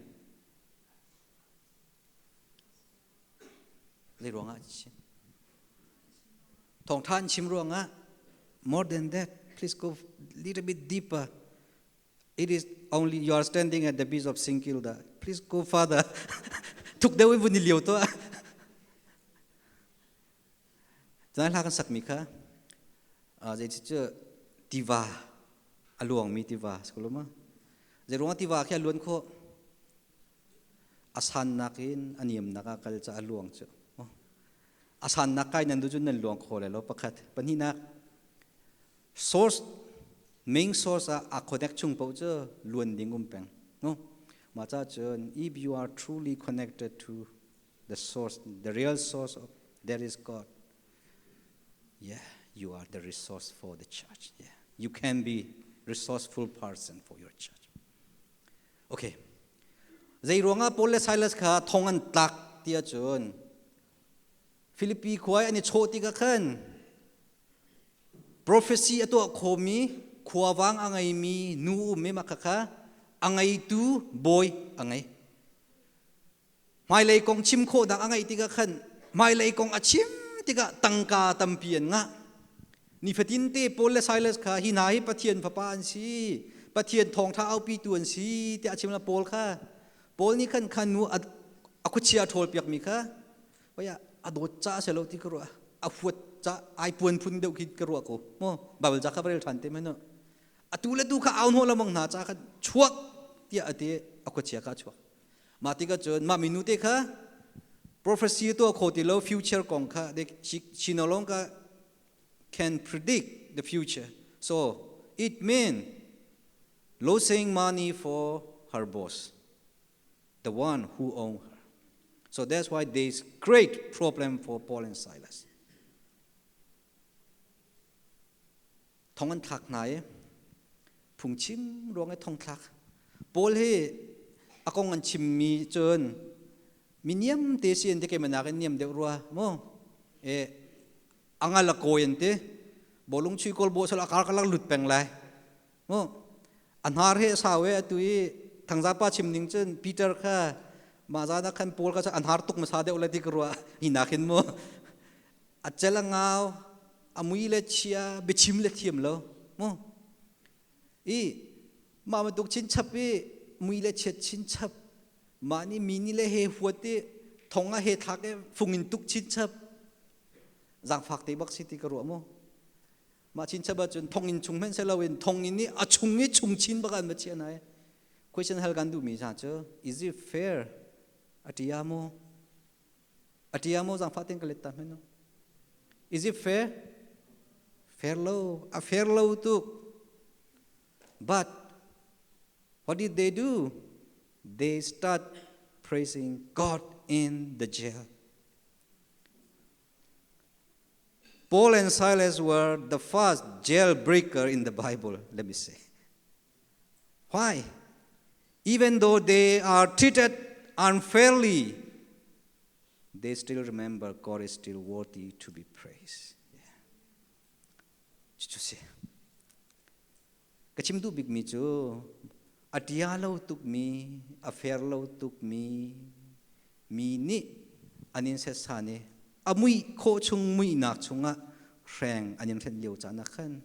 Zei ruangah thawngtha an chim ruangah. More than that, please go little bit deeper. It is only you are standing at the beach of St. Kilda. Please go further. Tuk deuh i vun i lio to. Cun hla kan sakmi kha zei cu tiva a luangmi tiva si ko lo ma? Zei ruangah tiva khi a luan khawh? A sannak in a niamnak ah kal ca a luang cu. A sannak kai nan duh cun nan luang kho lai lo pakhat. Pahnihnak source main source ah a connect chung paoh cu luan ding um peng. No? Mah ca cun if you are truly connected to the source, the real source of there is God. Yeah, you are the resource for the church. Yeah, you can be resourceful person for your church. Okay. Zei ruangah Paul le Silas kha thong an tlak ti ahcun Philippi khua an i chawh tikah khan prophecy a tuah khomi khuavang a ngeimi nu um i mah kha a ngeitu bawi a ngei. Hmailei kong chim khawhnak a ngeih tikah khan hmailei kong a chim tikah tangka tampi an ngah. Nifatin te Paul le Silas kha hi hna hi Pathian fapa an si, Pathian thawngṭha aupitu an si tiah a chim la Paul kha. Paul nih khan kha nu a khuachia a ṭhawl piakmi kha oia a dawt ca a si lo ti ka ruah. A huat ca ai puan phun deuh khi ka ruah ko. Maw Bible ca kha va rel ṭhan te men. Atu le tu kha au hnawh lengmang hna ca kha chuak tiah a ti a khuachia kha a chuak. Mah tikah cun mah minu te kha prophecy tuah kho ti lo future kong kha they, she, she no longer can predict the future. So it means losing money for her boss, the one who owned her. So that's why there's great problem for Paul and Silas. Thong an thlak hna i phungchim ruang i thongthlak Paul hi a kong an chimmi cun mi niam te si an ti keimah nakin niam deuh rua mu e angal a kawi an ti bawlung chui kawl bo sal a kar kalak lut peng lai mu a hnar he sau e atu i thangzapa chim ning cun Peter kha mah zan ah khan Paul kha a hnar tuk masa deuh lai ti ka ruah hi nakin mu a cel a ngau a mui le chia biachim le thiam lo mu i mah bantuk chinchap i mui le chiat chinchap mah nih mi nih le he huat i thong ah he thlak i fung in tuk chinchap zaangfak te bak si ti ka ruah mu mah chinchap ahcun thong in chung hmanh se loin thong in i a chung i chung chin bak an va chia nai. Question hal kan duhmi hna cu is it fair? Atia maw? Atia maw zaangfah tein ka let ta hmanh. Is it fair? Fair lo. A fair lo tuk. But what did they do? They start praising God in the jail. Paul and Silas were the first jailbreaker in the Bible, let me say. Why? Even though they are treated unfairly, they still remember God is still worthy to be praised. Yeah. Cucu si. Ka chim duh bikmi cu a tia lo tukmi, a fair lo tukmi mi nih an in setsan i a muih khawh chung muihnak chungah hreng an in hrenh lio caan ah khan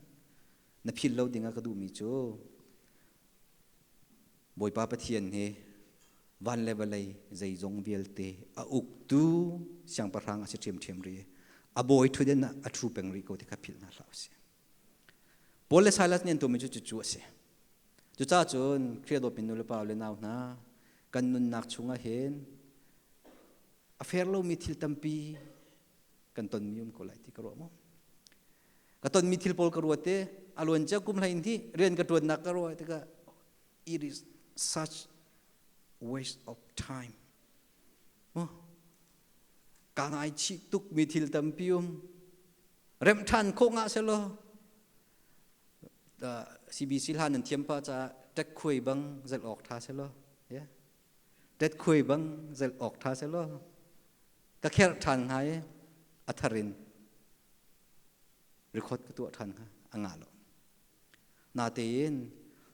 na philh lo dingah ka duhmi cu Bawipa Pathian hi van le vawlei zeizong vialte a uktu siangpahrang a si ṭhiamṭhiam rih. A bawi ṭhutden ah a ṭhu peng rih ko ti kha philh hna hlah usih. Paul le Silas nih an tuahmi cu cucu a si. Cucaah cun Khrih a dawtmi nu le pa le nau hna kan nunnak chungah hin a fair lomi thil tampi kan tonmi um ko lai ti ka ruah maw? Ka tonmi thil pawl ka ruat i a luan cia kum hlei in hi rian ka ṭuannak ka ruah tikah it is such waste of time. Maw? Ka ngaichih tukmi thil tampi um. Remh ṭhan khawh ngah selaw CBC hlan nan thiam pa caah ṭek khuai bang zelh awk ṭha selaw yeah. Ṭet khuai bang zelh awk ṭha selaw ka kherh ṭhan hnga i a thar in record ka tuah ṭhan hnga a ngah lo. Natein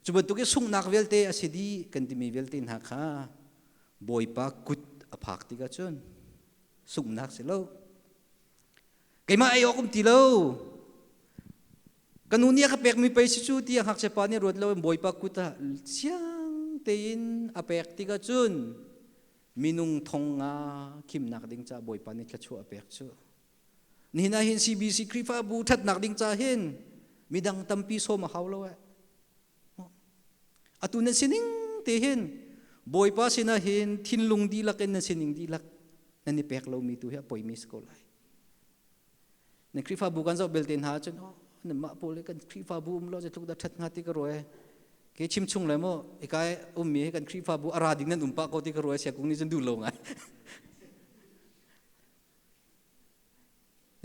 cu bantuk i sunghnak vialte a si dih kan timi vialte hna kha Bawipa kut a phak tikah cun sunghnak si lo. Keimah ei awk um ti lo. Ka nu nih a ka pekmi pei si cu tiah ngakchia pa nih ruat lo in Bawipa kut ah siang tein a pek tikah cun minung thong nga khimnak ding caah Bawipa nih thluachuah a pek cu. Nihin ah hin CBC Khrihfabu ṭhatnak ding ca hin midang tampi sawm a hau lo eh. Atu nan sining te hin Bawipa sinah hin thinlung dihlak in nan sining dihlak nan i pek lomi tu hi a poimi si ko lai. Nan Khrihfabu kan zoh belte hna ahcun oh nanmah pawl hi kan Khrihfabu um lo zeitluk dah ṭhat hnga ti ka ruah e. Ke chim chung le maw ikai ummi hi kan Khrihfabu a ra ding nan um pah ko ti ka ruah e siakung nih cun duh lo ngai.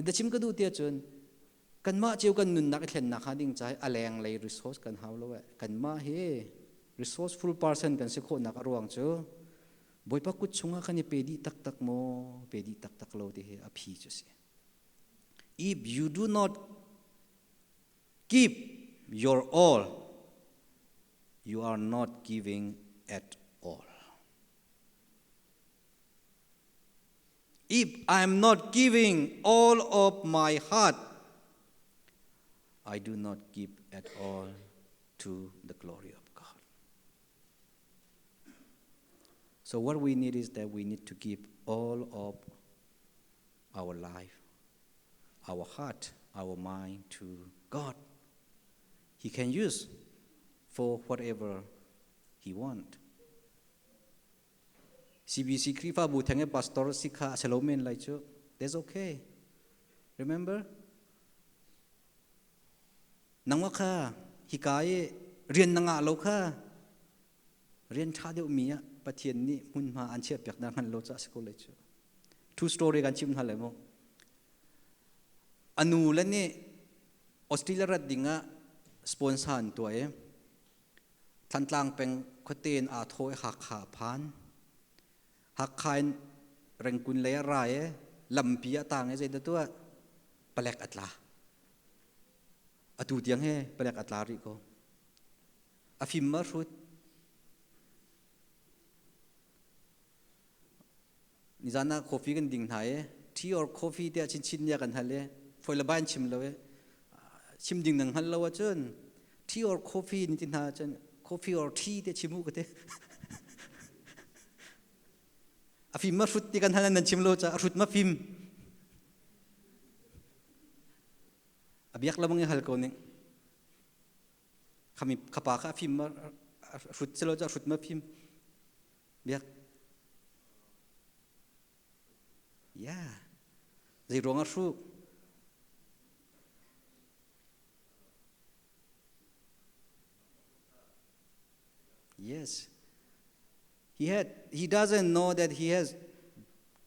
Da chim ka duh ti ahcun kanmah cio kan nunnak i thlennak hnga ding caah a lenglei resource kan hau lo eh. Kanmah hi resourceful person kan si khawhnak a ruang cu Bawipa kut chungah kan i pe dih taktak maw, pe dih taktak lo ti hi a phi cu si. If you do not give your all, you are not giving at all. If I am not giving all of my heart, I do not give at all to the glory of God. So, what we need is that we need to give all of our life, our heart, our mind to God. He can use for whatever He want. CBC Khrihfabu theng i pastor si kha a si lo men lai cu. That's okay. Remember? Nangmah kha hika i rian na ngah lo kha rian ṭha deuhmi ah Pathian nih hmunhma an chiahpiak na hngalh lo caah si ko lai cu. True story kan chim hna lai mu. A nu le nih Australia rat ding ah sponsor an tuah i Thantlang peng khuate in aa thawh i Hakha a phan. Hakha in Rengkun lei a ra i lampi ah tang i zeidah tuah palek a tla. Atu tiang hi palek a tla rih ko. A fim ma hrut. Nizan ah coffee kan ding hna i tea or coffee tiah chinchin nia kan hal i foi le bai in chim lo i chim ding nan hngal lo ahcun tea or coffee ni ti hna ahcun coffee or tea te chim u ka ti. A fim ma hrut ti kan hal nan chim lo ca a hrut ma fim. A biak lamang i hal ko ning. Khami khapa kha a fim ma Hrut silo cu hrut ma phim. Biak. Yeah. Zei ruang ah hruh? Yes. He had he doesn't know that he has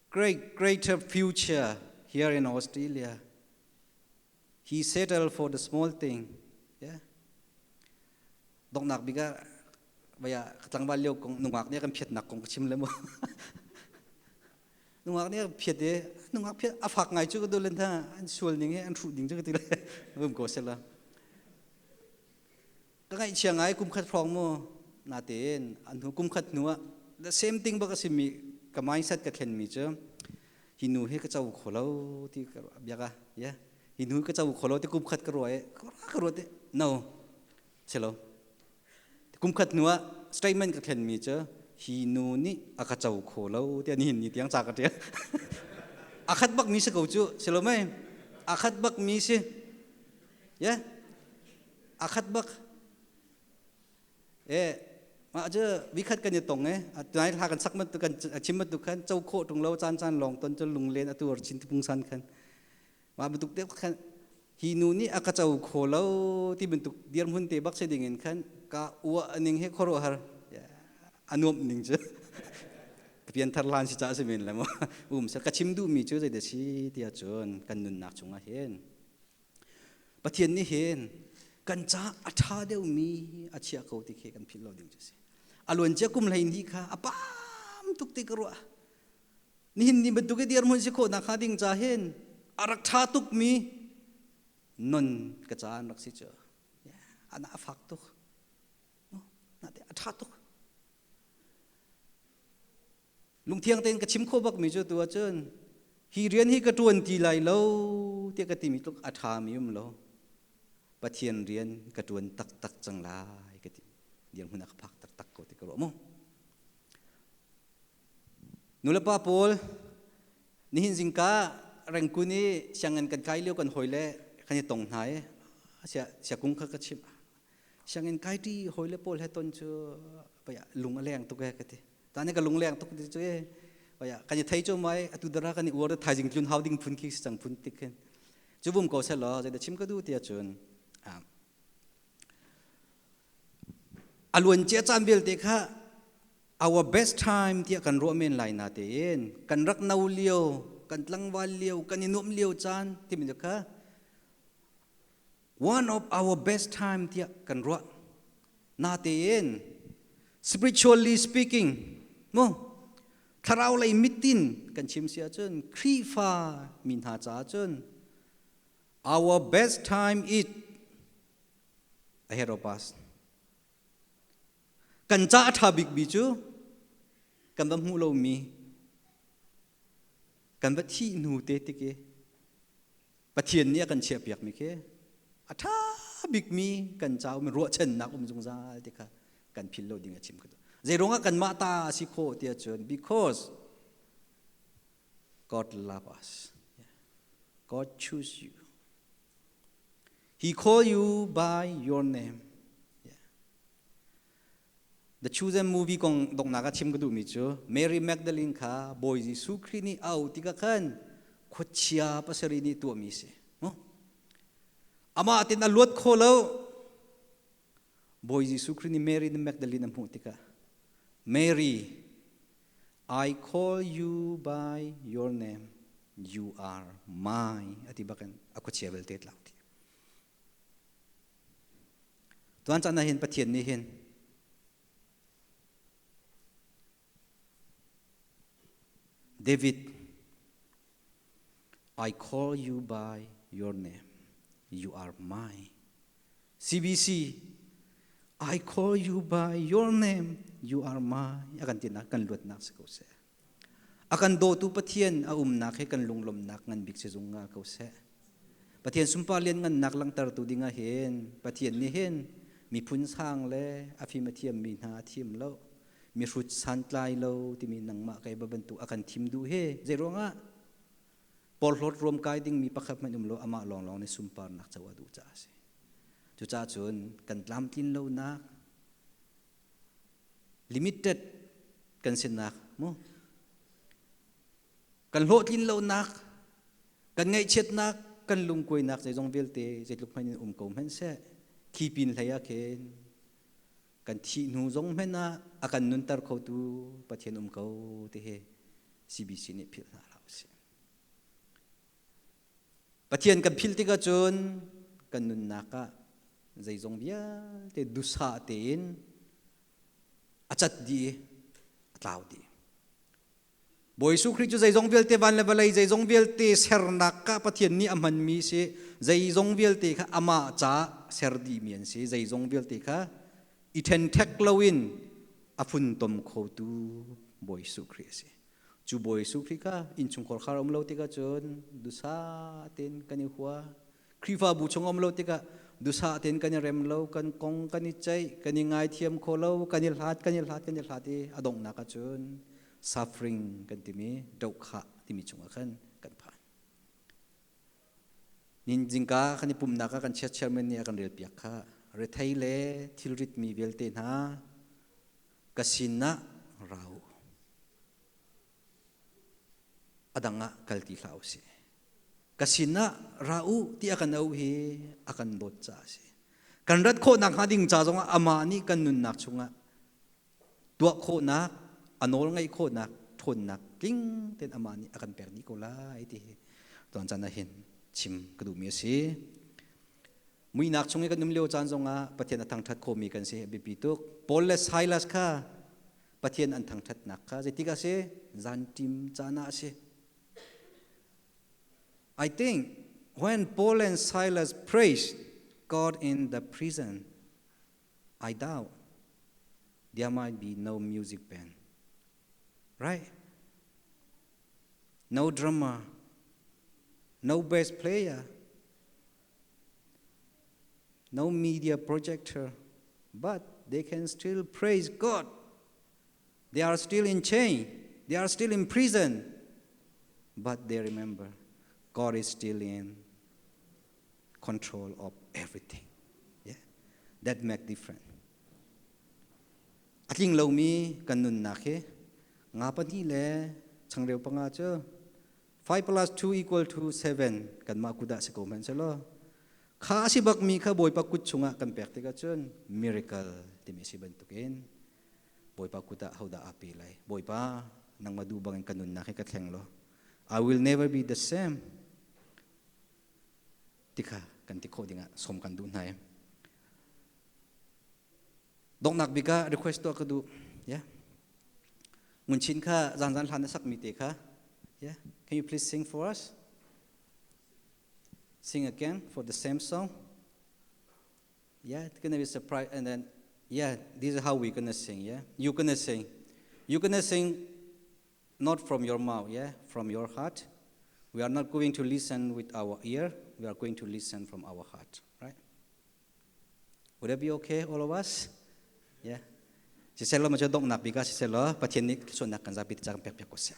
great greater future here in Australia. He settled for the small thing. Yeah. Donghnak bik ah vaya tlangval lio kong nungak nih kan phiatnak kong ka chim le mu. Nungak nih phiat i nungak phiat a fak ngai cu ka dulen tha an sual ning he an hruh ding cu ka ti le vum ko sela. Ka ngaihchia ngai kum khat hrawng mu natein an hnu kum khat hnu ah the same thing bak a simi ka mindset ka thlen mi cu hi nu hi ka co kho lo ti ka biak a yeah hi nu ka co kho lo ti kum khat ka ruah i ka ruat i no silo kum khat hnu ah statement ka thlen mi cu hi nu nih a ka co kho lo tiah nihin ni tiang ca ka ṭial. A khat bak mi si ko cu silo mei a khat bak mi si yeah a khat bak e mah cu vikhat kan i tong e tunai hla kan sak bantuk kan chim bantuk khan cho khawh tung lo caan caan lawng ton cu lunglen a tuar chin pungsan khan mah bantuk te khan hi nu nih a ka co kho lo ti bantuk dirhmun te bak si ding in khan ka ua ning he khuaruahhar a nuamh ning cu pianthar hlan si ca si men le mu um se ka chim duh mi cu zei si tiah cun kan nunnak chungah hin Pathian nih hin kan ca a ṭha deuhmi a chiah ko ti khi kan philh lo ding cu si. A luancia kum 12 kha a pam tuk ti ka ruah. Nihin ni bantuk i dirhmun si khawh nakhnga ding ca hin a rak ṭha tukmi non ka ca an rak si cu. Ana a fak tuk. A ṭha tuk. Lungthiang tein ka chim khawh bakmi cu tu ahcun hi rian hi ka ṭuan ti lai lo tiah ka timi tluk a ṭhami um lo. Pathian rian ka ṭuan taktak cang lai ka ti. Dirhmun a ka phak taktak ko ti ka ruah mu. Nulepa pawl nihin zingka Rengkun i sianginn kan kai lio kan hawi le kan i tong hna i sia siakung kha ka chimh. Sianginn kai ṭi hawi le pawl he ton cu lung a leng tuk e ka ti. Ta ne ka lungleng tuk ti cu e oya kan i thei chu mai atu dara kan i uar thaizing tlun hau ding phun khi cang phun tik khin chu bum ko se lo zei chim ka du tia chun a luan chia caan vialte kha our best time tiah kan ruah men lai na tein kan rak no lio kan tlangval lio kan i nuam lio caan timi kha one of our best time tiah kan ruah Natein spiritually speaking mu thlarau lei mitin kan chim si ahcun Khrihfa mi hna caah cun our best time is ahead of us. Kan ca a ṭha bik bi cu kan va hmuh lomi kan va thih hnu te tik i Pathian nih a kan chiahpiakmi khi a ṭha bikmi kan ca um ruahchannak um zungzal ti kha kan philh lo ding a chim ka duh. Zeiruangah kanmah ta a si khawh ti ahcun because God love us. God choose you. He call you by your name. Yeah. The Chosen movie kong donghnak ah chim ka duhmi cu Mary Magdalene kha Bawi Jesuh Khrih nih a auh tikah khan khuachia pasarih nih tuahmi si. Amah tin a luat kho lo. Bawi Jesuh Khrih nih Mary Magdalene a hmuh tikah Mary, I call you by your name. You are mine. Ati bakin a khuachia vialte tlau ti. Tuan caan ah hin Pathian nih hin David, I call you by your name. You are mine. CBC, I call you by your name. You are mine. A kan tinak kan luatnak si ko seh. A kan dawtu Pathian a umnak he kan lunglawmhnak ngan bik si zungzal ko seh. Pathian sunpar lianngannak langhtertu dingah hin Pathian nih hin miphun sang le a fim a thiammi hna a thim lo. Mihrut santlai lo timi nangmah kei bantuk a kan thim duh hi zeiruangah porhlawt ruamkai dingmi pakhat hmanh um lo amah lawnglawng nih sunparnak co a duh caah a si. Cucaah cun kan tlamtlin lonak Limited kan sinak mu. Kan hlawhtlin lonak, kan ngaihchiatnak, kan lungkuainak zeizong vialte zeitluk hmanh in um ko hmanh seh, khi pin hlei ah khin kan thih hnu zong hmanh ah a kan nunter khotu Pathian um ko ti hi CBC nih philh hna hlah usih. Pathian kan philh tikah cun kan nunnak ah zeizong vialte duhsah tein a cat dih i a tlau dih. Bawi Jesuh Khrih cu zeizong vialte van le vawlei zeizong vialte sernak ah Pathian nih a hmanmi si. Zeizong vialte kha amah ca ser dihmi an si. Zeizong vialte kha i ṭhenṭhek loin a funtom khotu Bawi Jesuh Khrih a si. Cu Bawi Jesuh Khrih kha innchungkhar khar um lo tikah cun dusa tein kan i hua. Khrihfabu chung um lo tikah dusa tein kan i rem lo, kan kong kan i ceih, kan i ngaithiam kho lo, kan i hlat, kan i hlat, kan i hlat i a donghnak ah cun suffering kan timi dohkhah timi chungah khan kan phan. Nin jingka kan i pumhnak ah kan chiat chairman nih a kan relpiak kha rethei le thilrit mi vialte hna ka sinah ra u. A dang ah kal ti hlah usih. Ka sinah ra u ti a kan auh hi a kan dawt caah a si. Kan rat khawhnak hnga ding ca zongah amah nih kan nunnak chungah tuah khawhnak, a nawl ngaih khawhnak, ṭhawnnak tling tein amah nih a kan pek dih ko lai ti hi tuan caan ah hin chim ka duhmi a si. Muihnak chung i kan um lio caan zongah Pathian a thangṭhat khawhmi kan si a biapi tuk. Paul le Silas kha Pathian an thangṭhatnak kha zeitik a si? Zanṭim caan ah a si. I think when Paul and Silas praised God in the prison, I doubt there might be no music band. Right? No drummer, no bass player, no media projector, but they can still praise God. They are still in chain. They are still in prison. But they remember God is still in control of everything. Yeah. That make difference. A tling lomi kan nunnak hi nga pahnih le changreu panga cu 5 plus 2 equal to 7 kanmah kut ah si ko hmanh selaw kha a si bakmi kha Bawipa kut chungah kan pek tikah cun miracle timi si bantukin Bawipa kut ah hodah aa pe lai? Bawipa, nangmah duh bangin ka nunnak hi ka thleng law I will never be the same tikha kan ti khawh dingah sawm kan duh hna i donghnak bik ah request tuah ka duh. Yeah, Ngun Chin kha zan zan hlan na sakmi te kha, yeah, can you please sing for us? Sing again for the same song. Yeah, it's gonna be surprise. And then, yeah, this is how we're gonna sing. Yeah, you're gonna sing. You're gonna sing not from your mouth, yeah, from your heart. We are not going to listen with our ear. We are going to listen from our heart, right? Would that be okay, all of us? Yeah. Siselaw ma cu donghnak bik ah siselaw Pathian nih thluachuahnak kan zapi te ca kan pek piak ko seh.